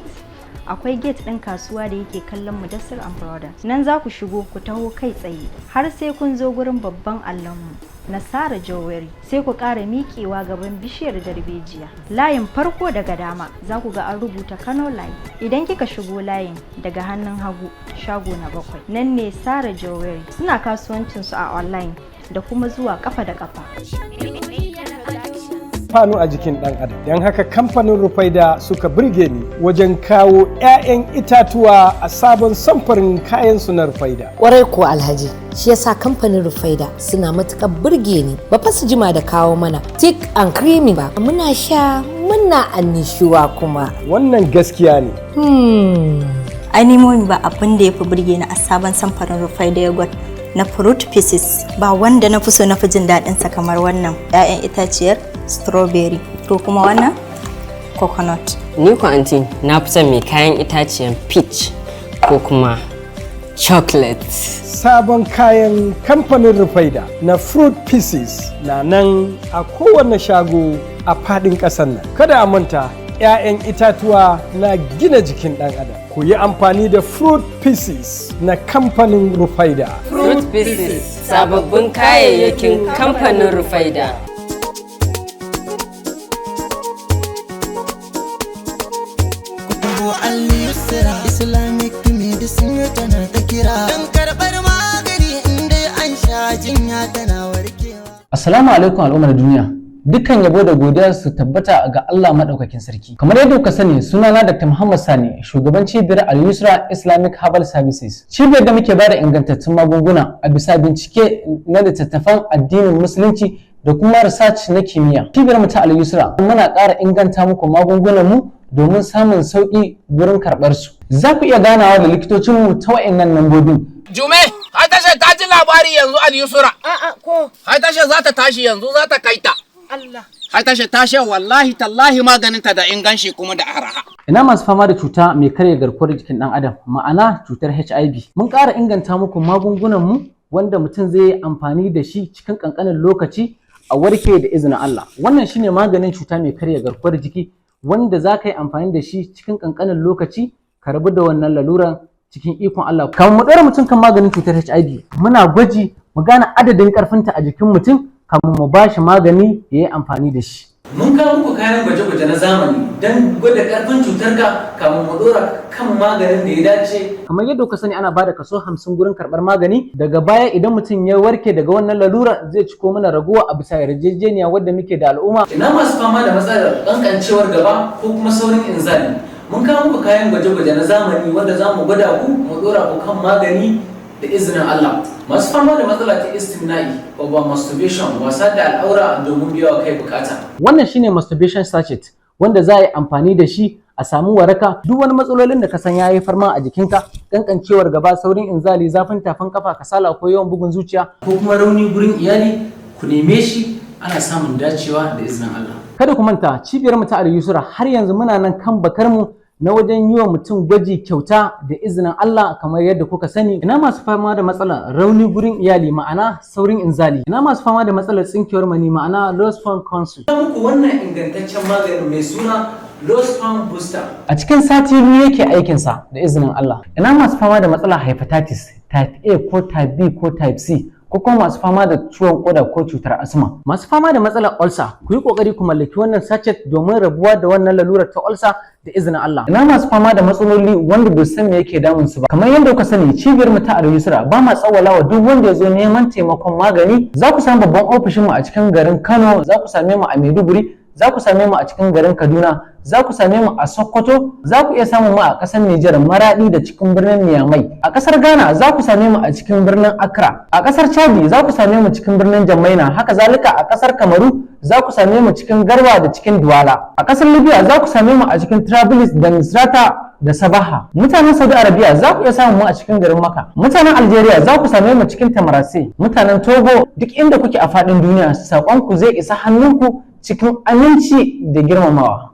akwai gate ɗin kasuwa da yake kallon Mudassir and Brothers. Nan za ku shigo ku taho kai tsaye har sai kun zo gurin babban allonmu na Sara Jewelry, sai ku ƙara miƙewa gaban bishiyar darbejiya. Layin farko daga dama za ku ga an rubuta Kano Line. Idan kika shigo layin daga hannun hagu, shago na 7. Nan ne Sara Jewelry. Suna kasuwancinsu a online da kuma zuwa kafa da kafa. Fanu a jikin ɗan adam, don haka kamfanin Rufaida suka burge ni wajen kawo 'ya'yan itatuwa a sabon samfurin kayan su na Rufaida. Kwarai kuwa Alhaji, shi yasa kamfanin Rufaida suna matuƙar burge ni. Ba fa su jima da kawo mana thick and creamy ba. Muna sha muna annishuwa kuma. Wannan gaskiya ne. Ai ni momi ba abin da ya fi burge ni a sabon samfarin Rufaida yogurt. Na fruit pieces ba wanda na fi so, na fi jin daɗinsa kamar wannan 'ya'yan itaciyar strawberry ko kuma wannan coconut. Ni ko anti, na fi son mai kayan itaciyan peach ko kuma chocolate. Sabon kayan kamfanin Rufaida na Fruit Pieces na nan a kowane shago a faɗin ƙasar nan. Kada a manta, 'ya'yan itatuwa na gina jikin ɗan adam. Ku yi amfani da Fruit Pieces na kamfanin Rufaida. Fruit Pieces, sababbin kayayyakin kamfanin Rufaida. Islamic medicine tana ta kira don karɓar magani inda an sha jinya tana warkewa. Assalamu alaikum al'ummar duniya. Dukkan yabo da godiya su tabbata ga Allah madaukakin sarki. Kamar yadda kuka sani, sunana Dr. Muhammad Sani, shugaban cibiyar Al-Yusra Islamic Herbal Services. Cibiyar da muke bada ingantattun magunguna a bisa bincike na littattafan addinin Musulunci da kuma research na kimiyya. Cibiyar mu ta Al-Yusra muna ƙara inganta muku magungunan mu domin samun sauƙi gurin karɓar su. Za ku iya ganawa da likitocinmu ta wa'innan lambobin. Jume, Haitashe ta ji labari yanzu Al-Yusra. A'a ko. Haitashe za ta tashi yanzu za ta kai ta. Allah. Haitashe ta ce wallahi tallahi maganinta da inganci kuma da araha. Ina masu fama da cuta mai karya garkuwar jikin ɗan adam, ma'ana cutar HIV. Mun ƙara inganta muku magungunan mu wanda mutum zai yi amfani da shi cikin ƙanƙanin lokaci a warke da izinin Allah. Wannan shine maganin cuta mai karya garkuwar jiki wanda za ka yi amfani da shi cikin ƙanƙanin lokaci ka rabu da wannan laluran cikin ikon Allah. Kamar mu ɗora mutum kan maganin cutar HIV, muna gwaji mu gane adadin ƙarfinta a jikin mutum kamun mu ba shi magani ya yi amfani da shi. Mun kawo muku kayan gwaje-gwaje na zamani don gwada ƙarfin cutarka kamun mu ɗora kan maganin da ya dace. Kamar yadda kuka sani, ana bada kaso 50 gurin karɓar magani. Daga baya idan mutum ya warke daga wannan lalura, zai ciko mana ragowa a bisa yarjejeniya wadda muke da al'umma. Ina masu fama da matsalar ƙanƙancewar gaba ko kuma saurin inzali. Mun kawo muku kayan gwaje-gwaje na zamani wanda za mu gwada ku mu ɗora ku kan magani da izinin Allah. Masu fama da matsala ta istimna'i, over masturbation, wasa da al'aura domin biyawa kai bukata. Wannan shine masturbation sachet wanda za a yi amfani da shi a samu waraka duk wani matsalolin da ka san ya haifar ma a jikinka: kankancewar gaba, saurin inzali, zafin tafin kafa, kasala ko yawan bugun zuciya, ko kuma rauni gurin iyali. Ku neme shi, ana samun dacewa da izinin Allah. Kada ku manta, cibiyar mu ta Al-Yusra har yanzu muna nan kan bakar mu na wajen yi wa mutum gwaji kyauta da izinin Allah. Kamar yadda kuka sani, ina masu fama da matsalar rauni gurin iyali, ma'ana saurin inzali. Ina masu fama da matsalar tsinkewar mani, ma'ana low sperm count. Muku wannan ingantaccen maganin mai suna low sperm booster. A cikin sati 2 yake aikinsa da izinin Allah. Ina masu fama da matsalar hepatitis type A ko type B ko type C, ko kuma masu fama da ciwon koda ko cutar asma. Masu fama da matsalar ulcer, ku yi kokari ku mallaki wannan sachet domin rabuwa da wannan lalurar ta ulcer da izinin Allah. Ina masu fama da matsaloli wanda bai san me yake damun su ba. Kamar yadda kuka sani, cibiyar mu ta Al-Yusra ba ma tsawala wa duk wanda ya zo neman taimakon magani. Za ku samu babban ofishin mu a cikin garin Kano, za ku same mu a Maiduguri, za ku same mu a cikin garin Kaduna, za ku same mu a Sokoto, za ku iya samun mu a ƙasar Nijar, Maradi da cikin birnin Niamey. A ƙasar Ghana za ku same mu a cikin birnin Accra. A ƙasar Chadi za ku same mu cikin birnin Jammaina, haka zalika a ƙasar Kamaru za ku same mu cikin Garwa da cikin Duwala. A ƙasar Libya za ku same mu a cikin Trabilis da Misrata da Sabaha. Mutanen Saudi Arabia za ku iya samun mu a cikin garin Makka. Mutanen Algeria za ku same mu cikin Tamarase. Mutanen Togo, duk inda kuke a faɗin duniya, saƙonku zai isa hannunku cikin aminci da girmamawa.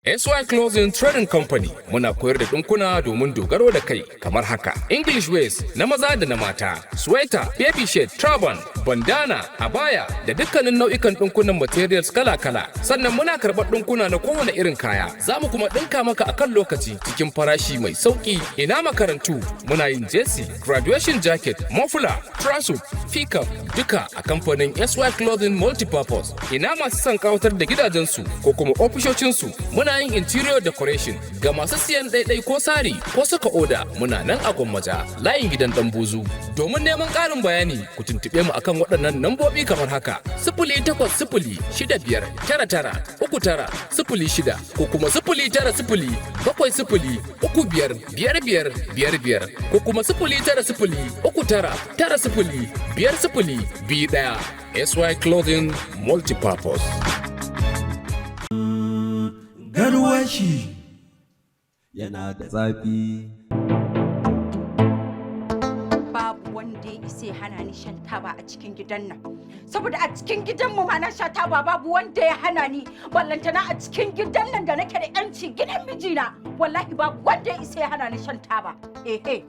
SY Clothing Trading Company muna koyar da ɗinkuna domin dogaro da kai kamar haka: English wears na maza da na mata, sweater, baby shirt, turban, bandana, abaya da dukkanin nau'ikan ɗinkunan materials kala-kala. Sannan muna karɓar ɗinkuna na kowane irin kaya. Za mu kuma ɗinka maka akan lokaci cikin farashi mai sauƙi. Ina makarantu, muna yin jersey, graduation jacket, muffler, tracksuit, pickup duka a kamfanin SY Clothing Multipurpose. Ina masu son kawatar da gidajensu ko kuma ofishoshinsu, muna yin interior decoration. Ga masu siyan ɗaiɗai ko sari ko saka oda, muna nan a Gwammaja, layin gidan ɗan buzu. Domin neman ƙarin bayani, ku tuntuɓe mu akan waɗannan nambobi kamar haka: 08065993906 ko kuma 09070355555 ko kuma 09039905021. SY Clothing Multipurpose. Garwashi yana da zafi. Babu wanda wanda ya isa ya hana ni shan taba a cikin gidan nan. Saboda a cikin gidanmu ma na sha taba babu wanda ya hana ni. Ballantana a cikin gidan nan da nake da yanci gidan mijina, wallahi babu wanda ya isa ya hana ni shan taba. Eh.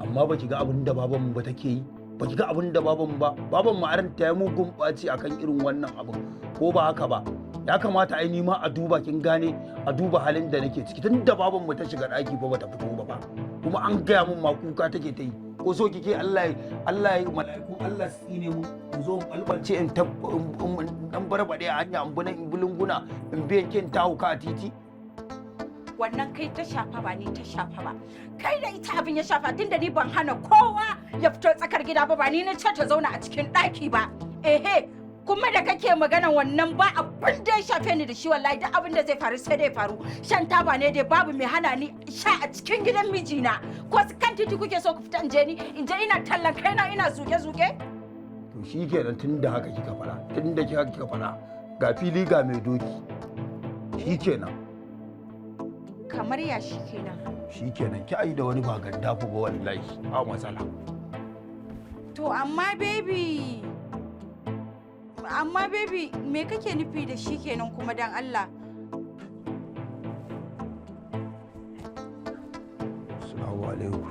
Amma baki ga abin da babanmu ba take yi, baki ga abin da babanmu ba, babanmu aran ta yi mugun ɓaci akan irin wannan abin, ko ba haka ba? Ya kamata ai nima a duba, kin gane, a duba halin da nake ciki tun da babanmu ta shiga ɗaki ba bata fito ba, kuma an gaya mun ma kuka take ta yi. Ko so kike Allah Allah ya mala'iku Allah su tsine mu, in zo in balbalce in dan barbade a hanya, in bi in bi lunguna, in biyan kin ta hauka a titi. Wannan kai ta shafa ba ni ta shafa ba, kai da ita abin ya shafa, tunda ni ban hana kowa ya fito tsakar gida ba, ba ni na ce ta zauna a cikin ɗaki ba. Ehe, kuma da kake magana wannan ba abin da ya shafe ni da shi, wallahi duk abin da zai faru sai dai faru. Shan taba ne dai babu mai hana ni sha a cikin gidan mijina. Ko kan titi kuke so ku fita in je ni in je ina tallan kaina ina zuke zuke? To shikenan, tunda haka kika fara, tunda kika fara, ga fili ga mai doki, shikenan. Kamar ya shikenan? Shikenan, ki ai da wani ba ganda ku ba, wallahi ba matsala. To amma baby, me kake nufi da shi kenan kuma dan Allah? Assalamu alaikum.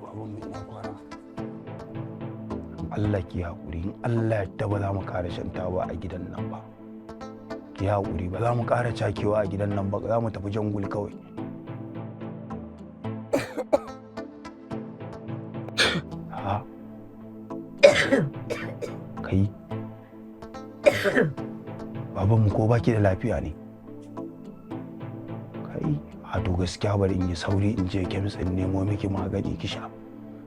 Baban mu ina kwana. Allah ki haƙuri, in Allah ya ba za mu ƙara shan taba a gidan nan ba. Ki haƙuri, ba za mu ƙara cakewa a gidan nan ba, za mu tafi jangul kawai. Ha? Kai, babanmu ko baki da lafiya ne? Kai, a to gaskiya bari in yi sauri in je kemis in nemo miki magani ki sha,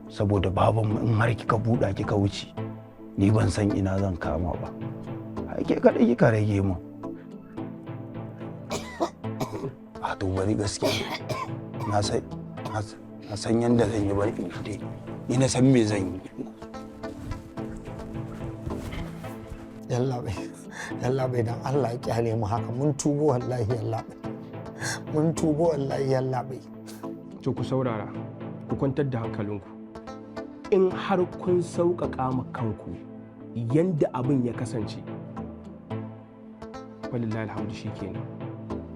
saboda babanmu in har kika buɗa kika wuce, ni ban san ina zan kama ba. Ai ke kaɗai kika rage min. A to bari gaskiya na san yanda zan yi, bari in dai ni na san me zan yi. Yallaɓai, don Allah ya kyale mu haka, mun tubo wallahi yallaɓai, mun tubo wallahi yallaɓai. To ku saurara, ku kwantar da hankalinku. In har kun sauƙaƙa ma kanku yanda abin ya kasance, walillahi alhamdu shikenan.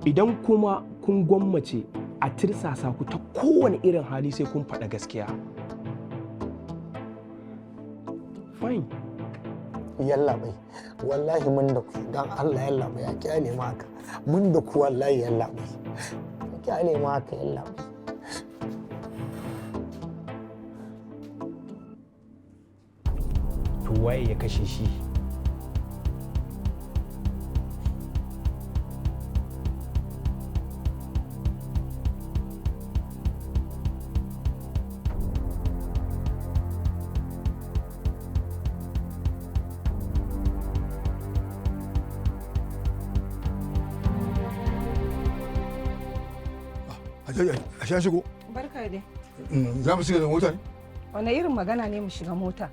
Idan kuma kun gwammace a tirsasa ku ta kowane irin hali sai kun faɗa gaskiya, fine. Yallaɓai, wallahi mun da ku, don Allah yallaɓai ya kyale mu haka, mun da ku wallahi yallaɓai, ya kyale mu haka yallaɓai. To waye ya kashe shi? A sha shigo. Barka dai. Za mu shiga da mota ne? Wane irin magana ne mu shiga mota?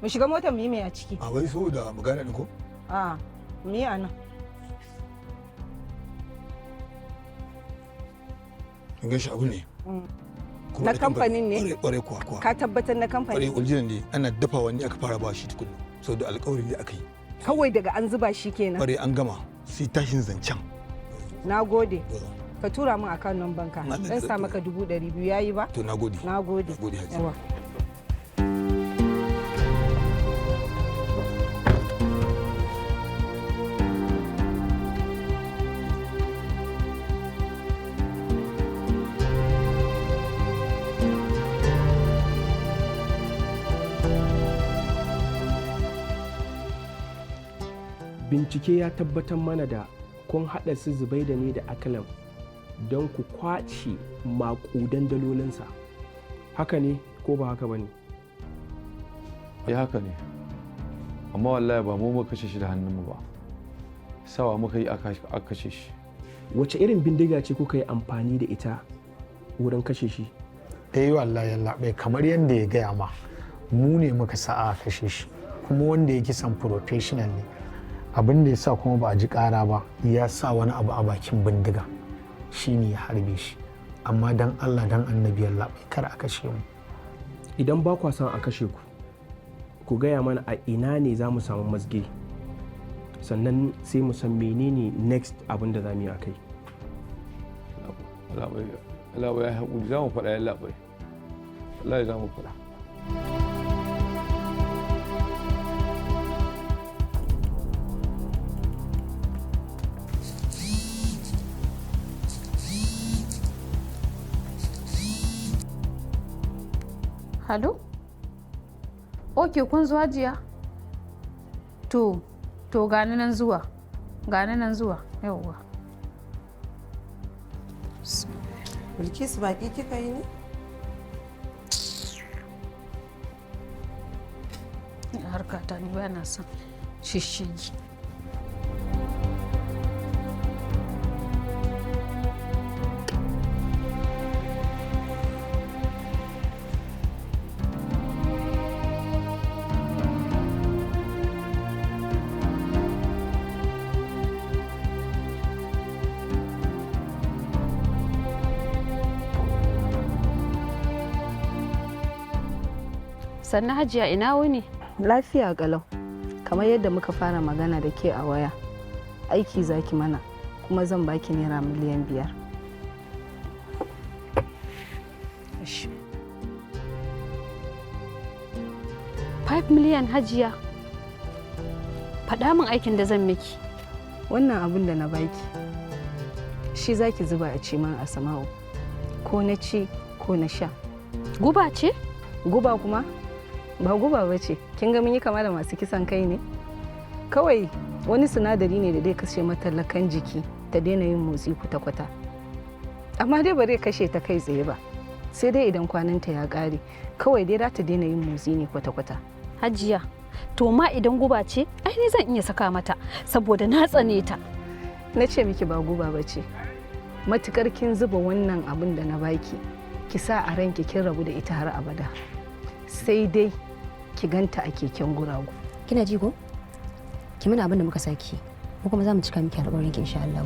Mu shiga mota mu yi mai a ciki. A wai saboda magana ne ko? A mu yi a nan. Kin gan shi abu ne. Na kamfanin ne? Kwarai kuwa. Ka tabbatar na kamfanin? Kwarai original ne, ana dafawa ne aka fara ba shi tukunna. Saboda alƙawari da aka yi. Kawai daga an zuba shi kenan. Kwarai an gama sai tashin zancen. Na gode. Ka tura min akan numban ka. Zan sa maka 200,000 yayi ba? To nagode. Nagode. Nagode Hajiya. Yawa. Bincike ya tabbatar mana da kun haɗa su Zubaida ne da Akalam don ku kwace maƙudan dalolinsa. Haka ne ko ba haka ba ne? Ya haka ne, amma wallahi ba mu muka kashe shi da hannunmu ba, sawa muka yi aka kashe shi. Wace irin bindiga ce kuka yi amfani da ita wurin kashe shi? Eh wallahi yallaɓai, kamar yadda ya gaya ma, mu ne muka sa aka kashe shi, kuma wanda ya kisan professional ne. Abin da ya sa kuma ba a ji ƙara ba, ya sa wani abu a bakin bindiga shine ya harbe shi. Amma dan Allah dan annabi, yallaɓai, kar a kashe mu. Idan ba kwa son a kashe ku, ku gaya mana a ina ne za mu samu mazge, sannan sai mu san menene next abin da za mu yi a kai. Yallaɓai, ya haƙuri, za mu faɗa, yallaɓai. Wallahi za mu faɗa. Halo? Ok, kun zo, Hajiya? To, gani nan zuwa. Gani nan zuwa, yauwa. Bilkisu, baki kika yi ne? Harkata ni ba na son shishigi. Sannan Hajiya, ina wuni? Lafiya galau. Kamar yadda muka fara magana da ke a waya, aiki zaki mana kuma zan baki ₦5,000,000. 5 miliyan, Hajiya? Faɗa min aikin da zan miki. Wannan abin da na baki, shi zaki zuba a ciman Asama'u, ko na ci ko na sha. Guba ce? Guba kuma? Ba guba ba ce. Kin ga mun yi kama da masu kisan kai ne? Kawai wani sinadari ne da zai kashe mata lakan jiki ta daina yin motsi kwata-kwata. Amma dai ba zai kashe ta kai tsaye ba, sai dai idan kwananta ya ƙare. Kawai dai za ta daina yin motsi ne kwata-kwata. Hajiya, to ma idan guba ce, ai ni zan iya saka mata saboda na tsane ta. Na ce miki ba guba ba ce. Matukar kin zuba wannan abin da na baki, ki sa a ranki kin rabu da ita har abada. Sai dai ki ganta a keken guragu. Kina ji ko? Ki mana abin da muka saki. Mu kuma za mu cika miki alƙawarin ki insha Allah.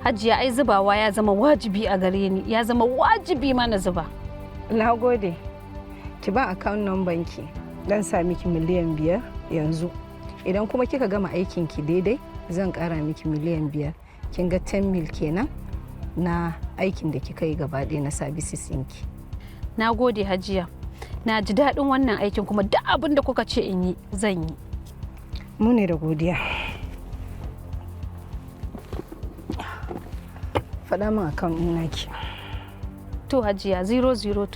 Hajiya, ai zubawa ya zama wajibi a gare ni, ya zama wajibi ma na zuba. Na gode. Ki ba account number ki dan sa miki 5,000,000 yanzu. Idan kuma kika gama aikin ki daidai, zan ƙara miki 5,000,000. Kin ga 10 mil kenan na aikin da kika yi gaba ɗaya na services ɗinki. Na gode, Hajiya. Na ji daɗin wannan aikin kuma duk abin da kuka ce in yi zan yi. Mu ne da godiya. Faɗa min account ɗin naki. To Hajiya, 002.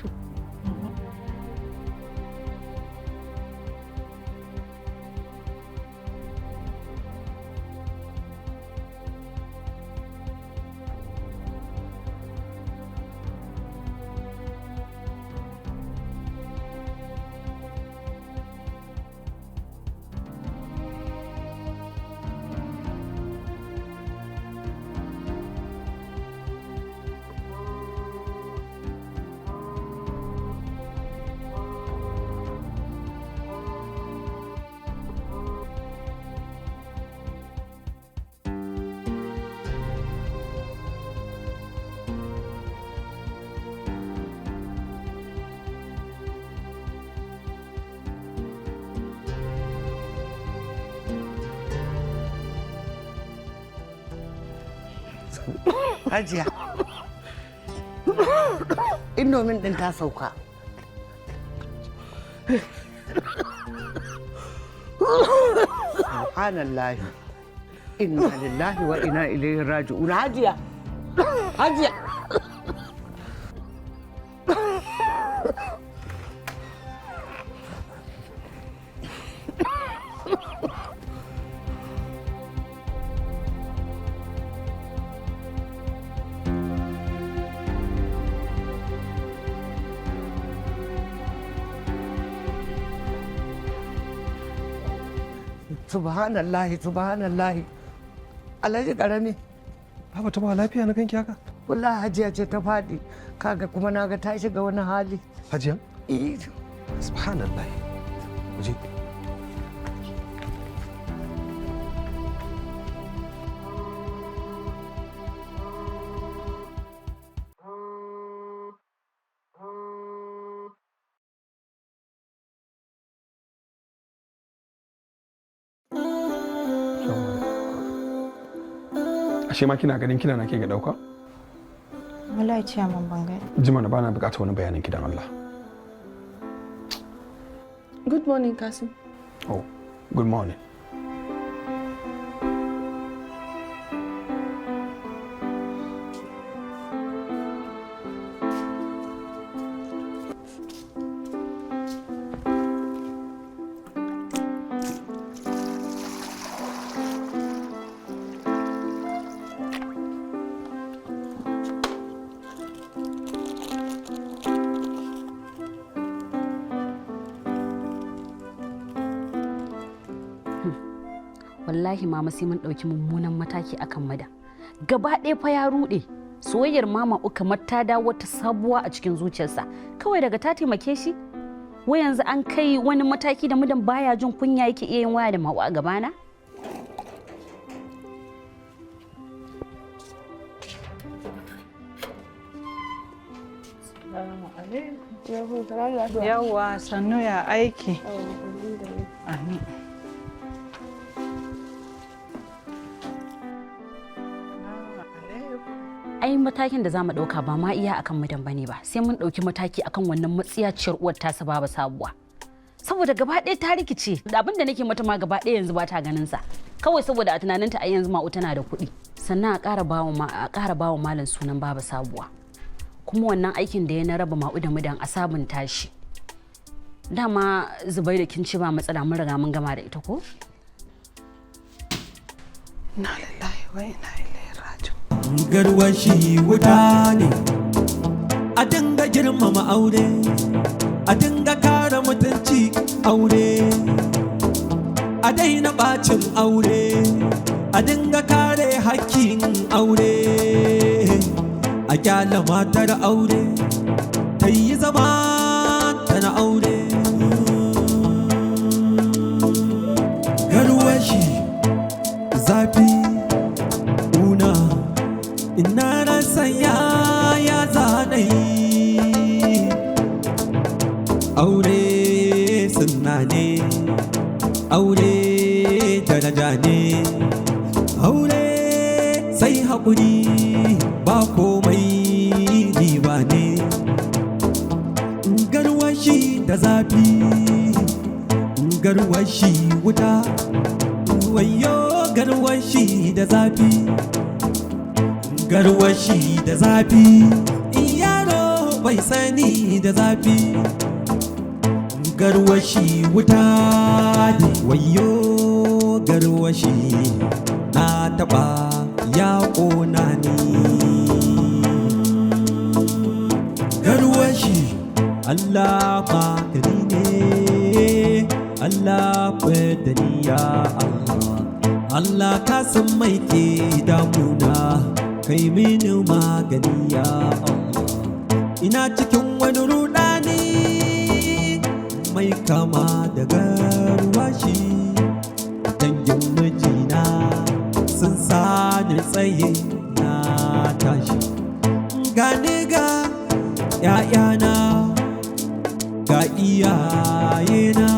Hajiya. Indomin din ta sauka. Subhanallah. Inna lillahi wa inna ilaihi raji'un. Hajiya. Hajiya. Subhanallahi, subhanallahi. Alhaji Karami. Baba ta ba lafiya na kanki haka? Wallahi Hajiya ce ta faɗi. Kaga kuma naga ta shiga wani hali. Hajiya? Eh. Subhanallahi. Muje. Ashe ma kina ganin kina na ke ga dauka? Wallahi ciyaman ban gani. Jima na bana bukatar wani bayanin ki dan Allah. Good morning, Kasim. Oh, good morning. Wallahi mama, sai mun ɗauki mummunan mataki akan Mada. Gaba ɗaya fa ya ruɗe. Soyayyar mama kamar ta dawo wata sabuwa a cikin zuciyarsa. Kawai daga ta taimake shi, wai yanzu an kai wani mataki da mudan baya jin kunya yake iya yin waya da Ma'u a gabana. Yawwa, sannu, ya aiki? Amin. Ai matakin da zamu ɗauka ba ma iya akan mudan bane ba, sai mun ɗauki mataki akan wannan matsiyaciyar uwar tasa Baba Sabuwa, saboda gaba ɗaya ta rikice da abin da nake mata ma gaba ɗaya yanzu ba ta ganin sa, kawai saboda a tunaninta ai yanzu Ma'u tana da kuɗi. Sannan a ƙara bawa malam sunan Baba Sabuwa, kuma wannan aikin da ya na raba Ma'u da mudan a sabunta shi. Dama Zubai da kin ci ba matsala, mun riga mun gama da ita ko. Inna lillahi wa inna ilaihi raji'un. Garwashi wuta ne, a dinga girmama aure, a dinga kare mutunci aure, a daina bacin aure, a dinga kare hakkin aure, a kyala matar aure ta yi zama ta na aure. Garwashi zafi una, ina rasa ya zanayi. Aure sunna ne, aure daraja ne, aure sai haƙuri, ba komai riba ne. Garwashi da zafi, garwashi wuta, wayo garwashi da zafi, garwashi da zafi, yaro bai sani da zafi. Garwashi wuta ne, wayo garwashi na taba ya ƙona ni. Garwashi Allah magani ne, Allah da ni ya Allah. Allah ka san mai ke damuna, kai mini magani ya Allah. Ina cikin wani rudani mai kama da garwashi, dangin mijina sun sani tsaye na tashi, gani ga ‘ya'yana, ga iyayena.